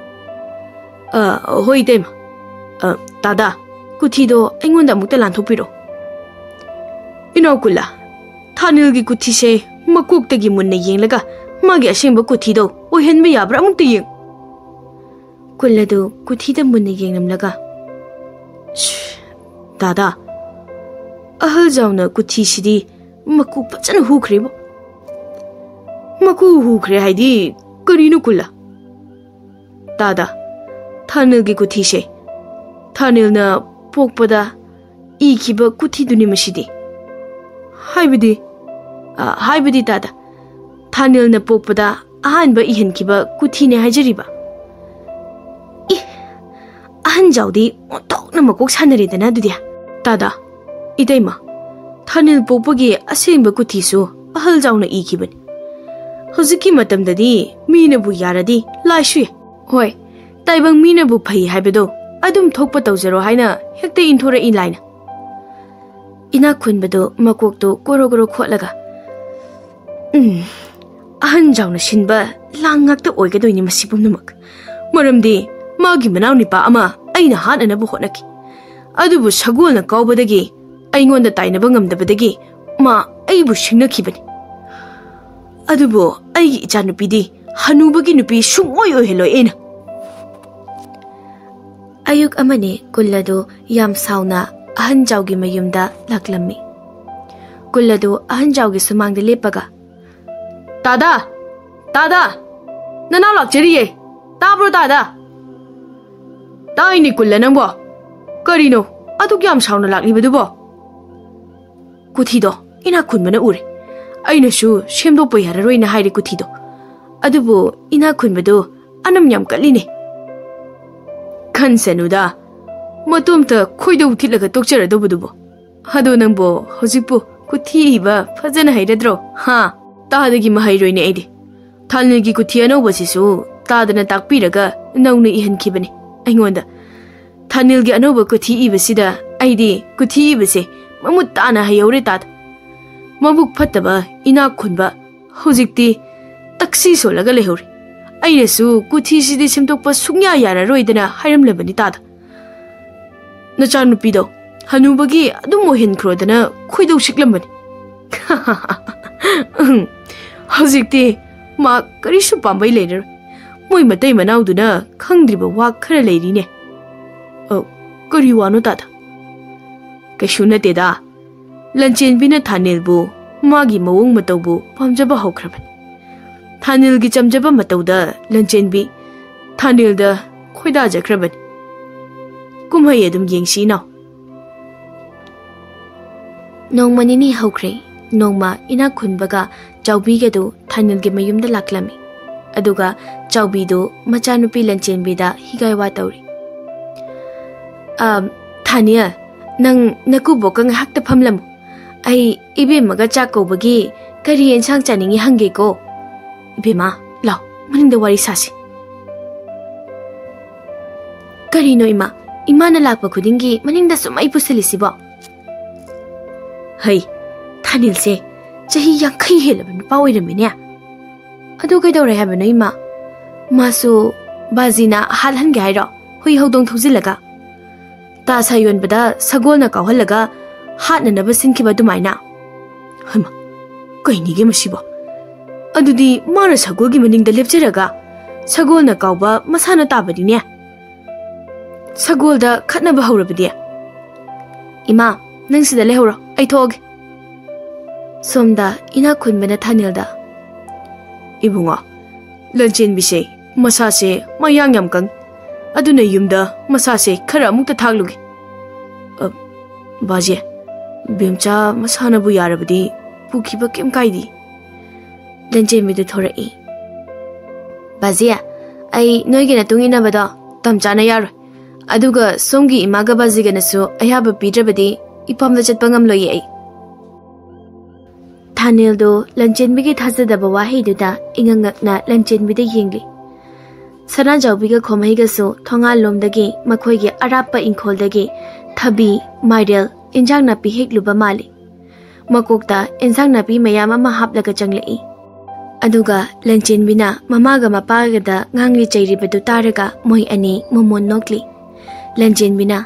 ꯑ, ꯍꯣꯏ, ꯏꯇꯩꯃ꯫ ꯑ, ꯇꯥꯗꯥ, ꯀꯨꯊꯤꯗꯣ ꯑꯩꯉꯣꯟꯗ ꯑꯃꯨꯛꯇ ꯂꯥꯟꯊꯣꯛꯄꯤꯔꯣ꯫ ꯏꯅꯥꯎ ꯀꯨꯜꯂꯥ, ꯊꯥꯅꯤꯜꯒꯤ ꯀꯨꯊꯤꯁꯦ ꯃꯀꯣꯛꯇꯒꯤ ꯃꯨꯟꯅ ꯌꯦꯡꯂꯒ ꯃꯥꯒꯤ ꯑꯁꯦꯡꯕ ꯀꯨꯊꯤꯗꯣ ꯑꯣꯏꯍꯟꯕ ꯌꯥꯕ꯭ꯔꯥ ꯑꯃꯨꯛꯇ ꯌꯦꯡꯉꯨ꯫ ꯀꯨꯜ ꯑꯗꯨ ꯀꯨꯊꯤꯗ ꯃꯨꯟꯅ ꯌꯦꯡꯂꯝꯂꯒ, "ꯁ꯭ꯁ, ꯗꯥꯗꯥ, ꯑꯍꯜ ꯖꯥꯎꯅ ꯀꯨꯊꯤꯁꯤꯗꯤ ꯃꯀꯨ ꯐꯖꯅ ꯍꯨꯈ꯭ꯔꯦꯕꯨ꯫" "ꯃꯀꯨ ꯍꯨꯈ꯭ꯔꯦ ꯍꯥꯏꯗꯤ ꯀꯔꯤꯅꯣ, ꯀꯨꯜꯂꯥ?" "ꯇꯥꯗꯥ, ꯊꯥꯅꯤꯜꯒꯤ ꯀꯨꯊꯤꯁꯦ ꯊꯥꯅꯤꯜꯅ ꯄꯣꯛꯄꯗ ꯏꯈꯤꯕ ꯀꯨꯊꯤꯗꯨꯅꯤ ꯃꯁꯤꯗꯤ꯫" "ꯍꯥꯏꯕꯗꯤ?" "ꯑ, ꯍꯥꯏꯕꯗꯤ ꯇꯥꯗꯥ, ꯊꯥꯅꯤꯜꯅ ꯄꯣꯛꯄꯗ ꯑꯍꯥꯟꯕ ꯏꯍꯟꯈꯤꯕ ꯀꯨꯊꯤꯅꯦ ꯍꯥꯏꯖꯔꯤꯕ꯫" "ꯏ, ꯑꯍꯟ ꯖꯥꯎꯗꯤ ꯑꯣꯟꯊꯣꯛꯅ ꯃꯀꯣꯛ ꯁꯥꯟꯅꯔꯦꯗꯅ ꯑꯗꯨꯗꯤ꯫" "ꯇꯥꯗꯥ, ꯏꯇꯩꯃ, ꯊꯥꯅꯤꯜ ꯄꯣꯛꯄꯒꯤ ꯑꯁꯦꯡꯕ ꯀꯨꯊꯤꯁꯨ ꯑꯍꯜ ꯖꯥꯎꯅ ꯏꯈꯤꯕꯅꯤ꯫ ꯍꯧꯖꯤꯛꯀꯤ ꯃꯇꯝꯗꯗꯤ ꯃꯤꯅꯕꯨ ꯌꯥꯔꯗꯤ ꯂꯥꯏꯁꯨ ꯌꯥꯏ꯫ ꯍꯣꯏ, ꯇꯥꯏꯕꯪ ꯃꯤꯅꯕꯨ ꯐꯩ ꯍꯥꯏꯕꯗꯣ ꯑꯗꯨꯝ ꯊꯣꯛꯄ ꯇꯧꯖꯔꯣ ꯍꯥꯏꯅ ꯍꯦꯛꯇ ꯏꯟꯊꯣꯔꯛꯏ ꯂꯥꯏꯅ꯫" ꯏꯅꯥꯛ ꯈꯨꯟꯕꯗꯨ ꯃꯀꯣꯛꯇꯨ ꯀꯣꯔꯣ ꯀꯣꯔꯣ ꯈꯣꯠꯂꯒ, "ꯎꯝ, ꯑꯍꯟ ꯖꯥꯎꯅ ꯁꯤꯟꯕ ꯂꯥꯡ ꯉꯥꯛꯇ ꯑꯣꯏꯒꯗꯣꯏꯅꯤ ꯃꯁꯤ ꯄꯨꯝꯅꯃꯛ꯫ ꯃꯔꯝꯗꯤ ꯃꯥꯒꯤ ꯃꯅꯥꯎ ꯅꯤꯄꯥ ꯑꯃ ꯑꯩꯅ ꯍꯥꯠꯅꯅꯕ ꯍꯣꯠꯅꯈꯤ꯫ ꯑꯗꯨꯕꯨ ꯁꯒꯣꯜꯅ ꯀꯥꯎꯕꯗꯒꯤ ꯑꯩꯉꯣꯟꯗ ꯇꯥꯏꯅꯕ ꯉꯝꯗꯕꯗꯒꯤ ꯃꯥ ꯑꯩꯕꯨ ꯁꯤꯡꯅꯈꯤꯕꯅꯤ꯫ ꯑꯗꯨꯕꯨ ꯑꯩꯒꯤ ꯏꯆꯥꯅꯨꯄꯤꯗꯤ ꯍꯅꯨꯕꯒꯤ ꯅꯨꯄꯤ ꯁꯨꯡꯑꯣꯏ ꯑꯣꯏꯍꯜꯂꯣꯏ ꯑꯩꯅ꯫" ꯑꯌꯨꯛ ꯑꯃꯅꯤ ꯀꯨꯜ ꯑꯗꯨ ꯌꯥꯝ ꯁꯥꯎꯅ ꯑꯍꯟ ꯖꯥꯎꯒꯤ ꯃꯌꯨꯝꯗ ꯂꯥꯛꯂꯝꯃꯤ꯫ ꯀꯨꯜ ꯑꯗꯨ ꯑꯍꯟꯖꯥꯎꯒꯤ ꯁꯨꯃꯥꯡꯗ ꯂꯦꯞꯄꯒ, "ꯇꯥꯗꯥ! ꯇꯥꯗꯥ! ꯅꯅꯥꯎ ꯂꯥꯛꯆꯔꯤꯌꯦ! ꯇꯥꯕ꯭ꯔꯣ ꯇꯥꯗꯥ?" "ꯇꯥꯏꯅꯦ ꯀꯨꯜꯂ ꯅꯪꯕꯣ꯫ ꯀꯔꯤꯅꯣ ꯑꯗꯨꯛ ꯌꯥꯝ ꯁꯥꯎꯅ ꯂꯥꯛꯂꯤꯕꯗꯨꯕꯣ?" ꯀꯨꯊꯤꯗꯣ ꯏꯅꯥꯛ ꯈꯨꯟꯕꯅ ꯎꯔꯦ꯫ ꯑꯩꯅꯁꯨ ꯁꯦꯝꯗꯣꯛꯄ ꯌꯥꯔꯔꯣꯏꯅ ꯍꯥꯏꯔꯦ ꯀꯨꯊꯤꯗꯣ꯫ ꯑꯗꯨꯕꯨ ꯏꯅꯥꯛ ꯈꯨꯟꯕꯗꯨ ꯑꯅꯝ ꯌꯥꯝ ꯀꯜꯂꯤꯅꯦ꯫ "ꯈꯟꯁꯅꯨꯗ, ꯃꯇꯣꯝꯇ ꯈꯣꯏꯗꯧ ꯊꯤꯠꯂꯒ ꯇꯣꯛꯆꯔꯗꯧꯕꯗꯨꯕꯨ꯫ ꯑꯗꯣ ꯅꯪꯕꯨ ꯍꯧꯖꯤꯛꯄꯨ ꯀꯨꯊꯤ ꯏꯕ ꯐꯖꯅ ꯍꯩꯔꯗ꯭ꯔꯣ? ꯍꯥ? ꯇꯥꯗꯒꯤ ꯃꯍꯩꯔꯣꯏꯅꯦ ꯑꯩꯗꯤ꯫ ꯊꯥꯅꯤꯜꯒꯤ ꯀꯨꯊꯤ ꯑꯅꯧꯕꯁꯤꯁꯨ ꯇꯥꯗꯅ ꯇꯥꯛꯄꯤꯔꯒ ꯅꯧꯅ ꯏꯍꯟꯈꯤꯕꯅꯤ ꯑꯩꯉꯣꯟꯗ꯫ ꯊꯥꯅꯤꯜꯒꯤ ꯑꯅꯧꯕ ꯀꯨꯊꯤ ꯏꯕꯁꯤꯗ ꯑꯩꯗꯤ ꯀꯨꯊꯤ ꯏꯕꯁꯦ ꯃꯃꯨꯠ ꯇꯥꯅ ꯍꯩꯍꯧꯔꯦ ꯇꯥꯗ꯫ ꯃꯕꯨꯛ ꯐꯠꯇꯕ, ꯏꯅꯥꯛ ꯈꯨꯟꯕ, ꯍꯧꯖꯤꯛꯇꯤ ꯇꯛꯁꯤ ꯁꯣꯜꯂꯒ ꯂꯩꯍꯧꯔꯦ꯫ ꯑꯩꯅꯁꯨ ꯀꯨꯊꯤꯁꯤꯗꯤ ꯁꯦꯝꯗꯣꯛꯄ ꯁꯨꯡꯌꯥ ꯌꯥꯔꯔꯣꯏꯗꯅ ꯍꯥꯏꯔꯝꯂꯕꯅꯤ ꯇꯥꯗ꯫ ꯅꯆꯥꯅꯨꯄꯤꯗꯣ ꯍꯅꯨꯕꯒꯤ ꯑꯗꯨꯝ ꯑꯣꯏꯍꯟꯈ꯭ꯔꯣꯗꯅ ꯈꯣꯏꯗꯧ ꯁꯤꯛꯂꯝꯕꯅꯤ꯫ ꯎꯝ, ꯍꯧꯖꯤꯛꯇꯤ ꯃꯥ ꯀꯔꯤꯁꯨ ꯄꯥꯝꯕꯩ ꯂꯩꯔꯔꯣꯏ꯫ ꯃꯣꯏ ꯃꯇꯩ ꯃꯅꯥꯎꯗꯨꯅ ꯈꯪꯗ꯭ꯔꯤꯕ ꯋꯥ ꯈꯔ ꯂꯩꯔꯤꯅꯦ꯫ "ꯑ, ꯀꯔꯤ ꯋꯥꯅꯣ ꯇꯥꯗ?" "ꯀꯩꯁꯨ ꯅꯠꯇꯦꯗ꯫ ꯂꯟꯆꯦꯟꯕꯤꯅ ꯊꯥꯅꯤꯜꯕꯨ ꯃꯥꯒꯤ ꯃꯑꯣꯡ ꯃꯇꯧꯕꯨ ꯄꯥꯝꯖꯕ ꯍꯧꯈ꯭ꯔꯕꯅꯤ꯫ ꯊꯥꯅꯤꯜꯒꯤ ꯆꯝꯖꯕ ꯃꯇꯧꯗ ꯂꯟꯆꯦꯟꯕꯤ ꯊꯥꯅꯤꯜꯗ ꯈꯣꯏꯗꯥꯖꯈ꯭ꯔꯕꯅꯤ꯫ ꯀꯨꯝꯍꯩ ꯑꯗꯨꯝ ꯌꯦꯡꯁꯤ ꯏꯅꯥꯎ꯫" ꯅꯣꯡꯃ ꯅꯤꯅꯤ ꯍꯧꯈ꯭ꯔꯦ꯫ ꯅꯣꯡꯃ ꯏꯅꯥꯛ ꯈꯨꯟꯕꯒ ꯆꯥꯎꯕꯤꯒꯗꯨ ꯊꯥꯅꯤꯜꯒꯤ ꯃꯌꯨꯝꯗ ꯂꯥꯛꯂꯝꯃꯤ꯫ ꯑꯗꯨꯒ ꯆꯥꯎꯕꯤꯗꯨ ꯃꯆꯥꯅꯨꯄꯤ ꯂꯟꯆꯦꯟꯕꯤꯗ ꯍꯤꯒꯥꯏ ꯋꯥ ꯇꯧꯔꯤ꯫ "ꯑ, ꯊꯥꯅꯤꯜ, ꯅꯪ ꯅꯀꯨꯕꯣꯛꯀ ꯉꯥꯏꯍꯥꯛꯇ ꯐꯝꯂꯝꯃꯨ꯫ ꯑꯩ ꯏꯕꯦꯝꯃꯒ ꯆꯥꯛ ꯀꯧꯕꯒꯤ ꯀꯔꯤ ꯌꯦꯟꯁꯥꯡ ꯆꯥꯅꯤꯡꯉꯤ ꯍꯪꯒꯦꯀꯣ꯫ ꯏꯕꯦꯝꯃ, ꯂꯥꯎ, ꯃꯅꯤꯡꯗ ꯋꯥꯔꯤ ꯁꯥꯁꯤ꯫" "ꯀꯔꯤꯅꯣ ꯏꯃꯥ? ꯏꯃꯥꯅ ꯂꯥꯛꯄ ꯈꯨꯗꯤꯡꯒꯤ ꯃꯅꯤꯡꯗ ꯁꯨꯝ ꯑꯩ ꯄꯨꯁꯤꯜꯂꯤꯁꯤꯕꯣ?" "ꯍꯩ, ꯊꯥꯅꯤꯜꯁꯦ ꯆꯍꯤ ꯌꯥꯡꯈꯩ ꯍꯦꯜꯂꯕ ꯅꯨꯄꯥ ꯑꯣꯏꯔꯝꯃꯤꯅꯦ꯫ ꯑꯗꯨ ꯀꯩꯗꯧꯔꯦ ꯍꯥꯏꯕꯅꯣ ꯏꯃꯥ? ꯃꯥꯁꯨ ꯕꯥꯖꯤꯅ ꯍꯥꯠꯍꯟꯒꯦ ꯍꯥꯏꯔꯣ, ꯍꯨꯏ ꯍꯧꯗꯣꯡ ꯊꯧꯖꯤꯜꯂꯒ? ꯇꯥ ꯁꯥ ꯌꯣꯟꯕꯗ ꯁꯒꯣꯜꯅ ꯀꯥꯎꯍꯜꯂꯒ ꯍꯥꯠꯅꯅꯕ ꯁꯤꯟꯈꯤꯕ ꯑꯗꯨꯃꯥꯏꯅ?" "ꯍꯩꯃꯥ, ꯀꯩꯅꯤꯒꯦ ꯃꯁꯤꯕꯣ? ꯑꯗꯨꯗꯤ ꯃꯥꯅ ꯁꯒꯣꯜꯒꯤ ꯃꯅꯤꯡꯗ ꯂꯦꯞꯆꯔꯒ ꯁꯒꯣꯜꯅ ꯀꯥꯎꯕ ꯃꯁꯥꯅ ꯇꯥꯕꯅꯤꯅꯦ꯫ ꯁꯒꯣꯜꯗ ꯈꯠꯅꯕ ꯍꯧꯔꯕꯗꯤ?" "ꯏꯃꯥ, ꯅꯪ ꯁꯤꯗ ꯂꯩꯍꯧꯔꯣ, ꯑꯩ ꯊꯣꯛꯑꯒꯦ꯫" ꯁꯣꯝꯗ ꯏꯅꯥꯛ ꯈꯨꯟꯕꯅ ꯊꯥꯅꯤꯜꯗ, "ꯏꯕꯨꯡꯉꯣ, ꯂꯟꯆꯦꯟꯕꯤꯁꯦ ꯃꯁꯥꯁꯦ ꯃꯌꯥꯡ ꯌꯥꯝ ꯀꯪ, ꯑꯗꯨꯅ ꯌꯨꯝꯗ ꯃꯁꯥꯁꯦ ꯈꯔ ꯑꯃꯨꯛꯇ ꯊꯥꯛꯂꯨꯒꯦ꯫" "ꯑ, ꯕꯥꯖꯤ, ꯕꯦꯝꯆꯥ ꯃꯁꯥꯅꯕꯨ ꯌꯥꯔꯕꯗꯤ ꯄꯨꯈꯤꯕ ꯀꯩꯝ ꯀꯥꯏꯗꯦ꯫" ꯂꯟꯆꯦꯟꯕꯤꯗꯨ ꯊꯣꯔꯛꯏ꯫ "ꯕꯥꯖꯤ, ꯑꯩ ꯅꯣꯏꯒꯤ ꯅꯇꯨꯡ ꯏꯟꯅꯕꯗꯣ ꯇꯝ ꯆꯥꯅ ꯌꯥꯔꯣꯏ꯫ ꯑꯗꯨꯒ ꯁꯣꯝꯒꯤ ꯏꯃꯥꯒ ꯕꯥꯖꯤꯒꯅꯁꯨ ꯑꯌꯥꯕ ꯄꯤꯗ꯭ꯔꯕꯗꯤ ꯏꯄꯥꯝꯗ ꯆꯠꯄ ꯉꯝꯂꯣꯏꯌꯦ ꯑꯩ꯫" ꯊꯥꯅꯤꯜꯗꯨ ꯂꯟꯆꯦꯟꯕꯤꯒꯤ ꯊꯥꯖꯗꯕ ꯋꯥꯍꯩꯗꯨꯗ ꯏꯉꯛꯉꯛꯅ ꯂꯟꯆꯦꯟꯕꯤꯗ ꯌꯦꯡꯂꯤ꯫ ꯁꯅꯥꯖꯥꯎꯕꯤꯒ ꯈꯣꯃꯩꯒꯁꯨ ꯊꯣꯡꯒꯥꯜꯂꯣꯝꯗꯒꯤ ꯃꯈꯣꯏꯒꯤ ꯑꯔꯥꯞꯄ ꯏꯪꯈꯣꯜꯗꯒꯤ ꯊꯕꯤ, ꯃꯥꯏꯔꯦꯜ, ꯏꯟꯖꯥꯡ ꯅꯥꯄꯤ ꯍꯦꯛꯂꯨꯕ ꯃꯥꯜꯂꯤ꯫ ꯃꯀꯣꯛꯇ ꯏꯟꯖꯥꯡ ꯅꯥꯄꯤ ꯃꯌꯥꯝ ꯑꯃ ꯍꯥꯞꯂꯒ ꯆꯪꯂꯛꯏ꯫ ꯑꯗꯨꯒ ꯂꯟꯆꯦꯟꯕꯤꯅ ꯃꯃꯥꯒ ꯃꯄꯥꯒꯗ ꯉꯥꯡꯂꯤ ꯆꯩꯔꯤꯕꯗꯨ ꯇꯥꯔꯒ ꯃꯣꯏ ꯑꯅꯤ ꯃꯣꯃꯣꯟ ꯅꯣꯛꯂꯤ꯫ ꯂꯟꯆꯦꯟꯕꯤꯅ,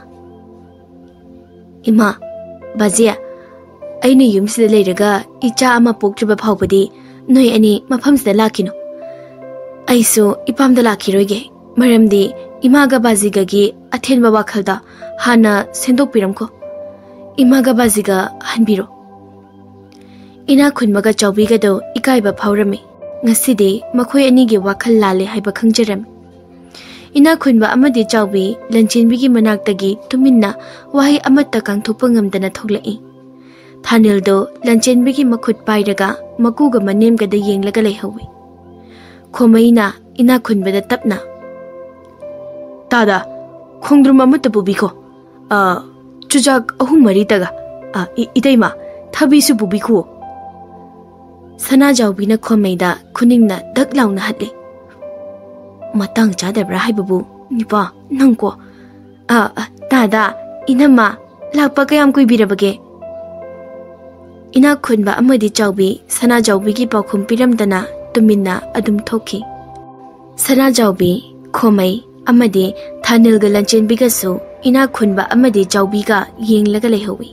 "ꯏꯃꯥ, ꯕꯥꯖꯤ, ꯑꯩꯅ ꯌꯨꯝꯁꯤꯗ ꯂꯩꯔꯒ ꯏꯆꯥ ꯑꯃ ꯄꯣꯛꯇ꯭ꯔꯤꯕ ꯐꯥꯎꯕꯗꯤ ꯅꯣꯏ ꯑꯅꯤ ꯃꯐꯝꯁꯤꯗ ꯂꯥꯛꯈꯤꯅꯨ꯫ ꯑꯩꯁꯨ ꯏꯄꯥꯝꯗ ꯂꯥꯛꯈꯤꯔꯣꯏꯒꯦ, ꯃꯔꯝꯗꯤ ꯏꯃꯥꯒ ꯕꯥꯖꯤꯒꯒꯤ ꯑꯊꯦꯟꯕ ꯋꯥꯈꯜꯗ ꯍꯥꯟꯅ ꯁꯦꯝꯗꯣꯛꯄꯤꯔꯝꯈꯣ꯫ ꯏꯃꯥꯒ ꯕꯥꯖꯤꯒ ꯍꯟꯕꯤꯔꯣ꯫" ꯏꯅꯥꯛ ꯈꯨꯟꯕꯒ ꯆꯥꯎꯕꯤꯒꯗꯣ ꯏꯀꯥꯏꯕ ꯐꯥꯎꯔꯝꯃꯤ꯫ ꯉꯁꯤꯗꯤ ꯃꯈꯣꯏ ꯑꯅꯤꯒꯤ ꯋꯥꯈꯜ ꯂꯥꯜꯂꯦ ꯍꯥꯏꯕ ꯈꯪꯖꯔꯝꯃꯤ꯫ ꯏꯅꯥꯛ ꯈꯨꯟꯕ ꯑꯃꯗꯤ ꯆꯥꯎꯕꯤ ꯂꯟꯆꯦꯟꯕꯤꯒꯤ ꯃꯅꯥꯛꯇꯒꯤ ꯇꯨꯃꯤꯟꯅ ꯋꯥꯍꯩ ꯑꯃꯠꯇ ꯀꯥꯡꯊꯣꯛꯄ ꯉꯝꯗꯅ ꯊꯣꯛꯂꯛꯏ꯫ ꯊꯥꯅꯤꯜꯗꯣ ꯂꯟꯆꯦꯟꯕꯤꯒꯤ ꯃꯈꯨꯠ ꯄꯥꯏꯔꯒ ꯃꯀꯨꯒ ꯃꯅꯦꯝꯒꯗ ꯌꯦꯡꯂꯒ ꯂꯩꯍꯧꯏ꯫ ꯈꯣꯃꯩꯅ ꯏꯅꯥꯛ ꯈꯨꯟꯕꯗ ꯇꯞꯅ, "ꯇꯥꯗ, ꯈꯣꯡꯗ꯭ꯔꯨꯝ ꯑꯃꯠꯇ ꯄꯨꯕꯤꯈꯣ꯫ ꯑ, ꯆꯨꯖꯥꯛ ꯑꯍꯨꯝ ꯃꯔꯤꯇꯒ꯫ ꯑ, ꯏ-, ꯏꯇꯩꯃ, ꯊꯕꯤꯁꯨ ꯄꯨꯕꯤꯈꯣ꯫" ꯁꯅꯥꯖꯥꯎꯕꯤꯅ ꯈꯣꯃꯩꯗ ꯈꯨꯅꯤꯡꯅ ꯗꯛ ꯂꯥꯎꯅ ꯍꯠꯂꯤ꯫ "ꯃꯇꯥꯡ ꯆꯥꯗꯕ꯭ꯔꯥ ꯍꯥꯏꯕꯕꯨ, ꯅꯨꯄꯥ, ꯅꯪꯀꯣ꯫ ꯑ, ꯑ, ꯇꯥꯗ, ꯏꯅꯝꯃ, ꯂꯥꯛꯄ ꯀꯌꯥꯝ ꯀꯨꯏꯕꯤꯔꯕꯒꯦ?" ꯏꯅꯥꯛ ꯈꯨꯟꯕ ꯑꯃꯗꯤ ꯆꯥꯎꯕꯤ ꯁꯅꯥꯖꯥꯎꯕꯤꯒꯤ ꯄꯥꯎꯈꯨꯝ ꯄꯤꯔꯝꯗꯅ ꯇꯨꯃꯤꯟꯅ ꯑꯗꯨꯝ ꯊꯣꯛꯈꯤ꯫ ꯁꯅꯥꯖꯥꯎꯕꯤ, ꯈꯣꯃꯩ ꯑꯃꯗꯤ ꯊꯥꯅꯤꯜꯒ ꯂꯟꯆꯦꯟꯕꯤꯒꯁꯨ ꯏꯅꯥꯛ ꯈꯨꯟꯕ ꯑꯃꯗꯤ ꯆꯥꯎꯕꯤꯒ ꯌꯦꯡꯂꯒ ꯂꯩꯍꯧꯏ꯫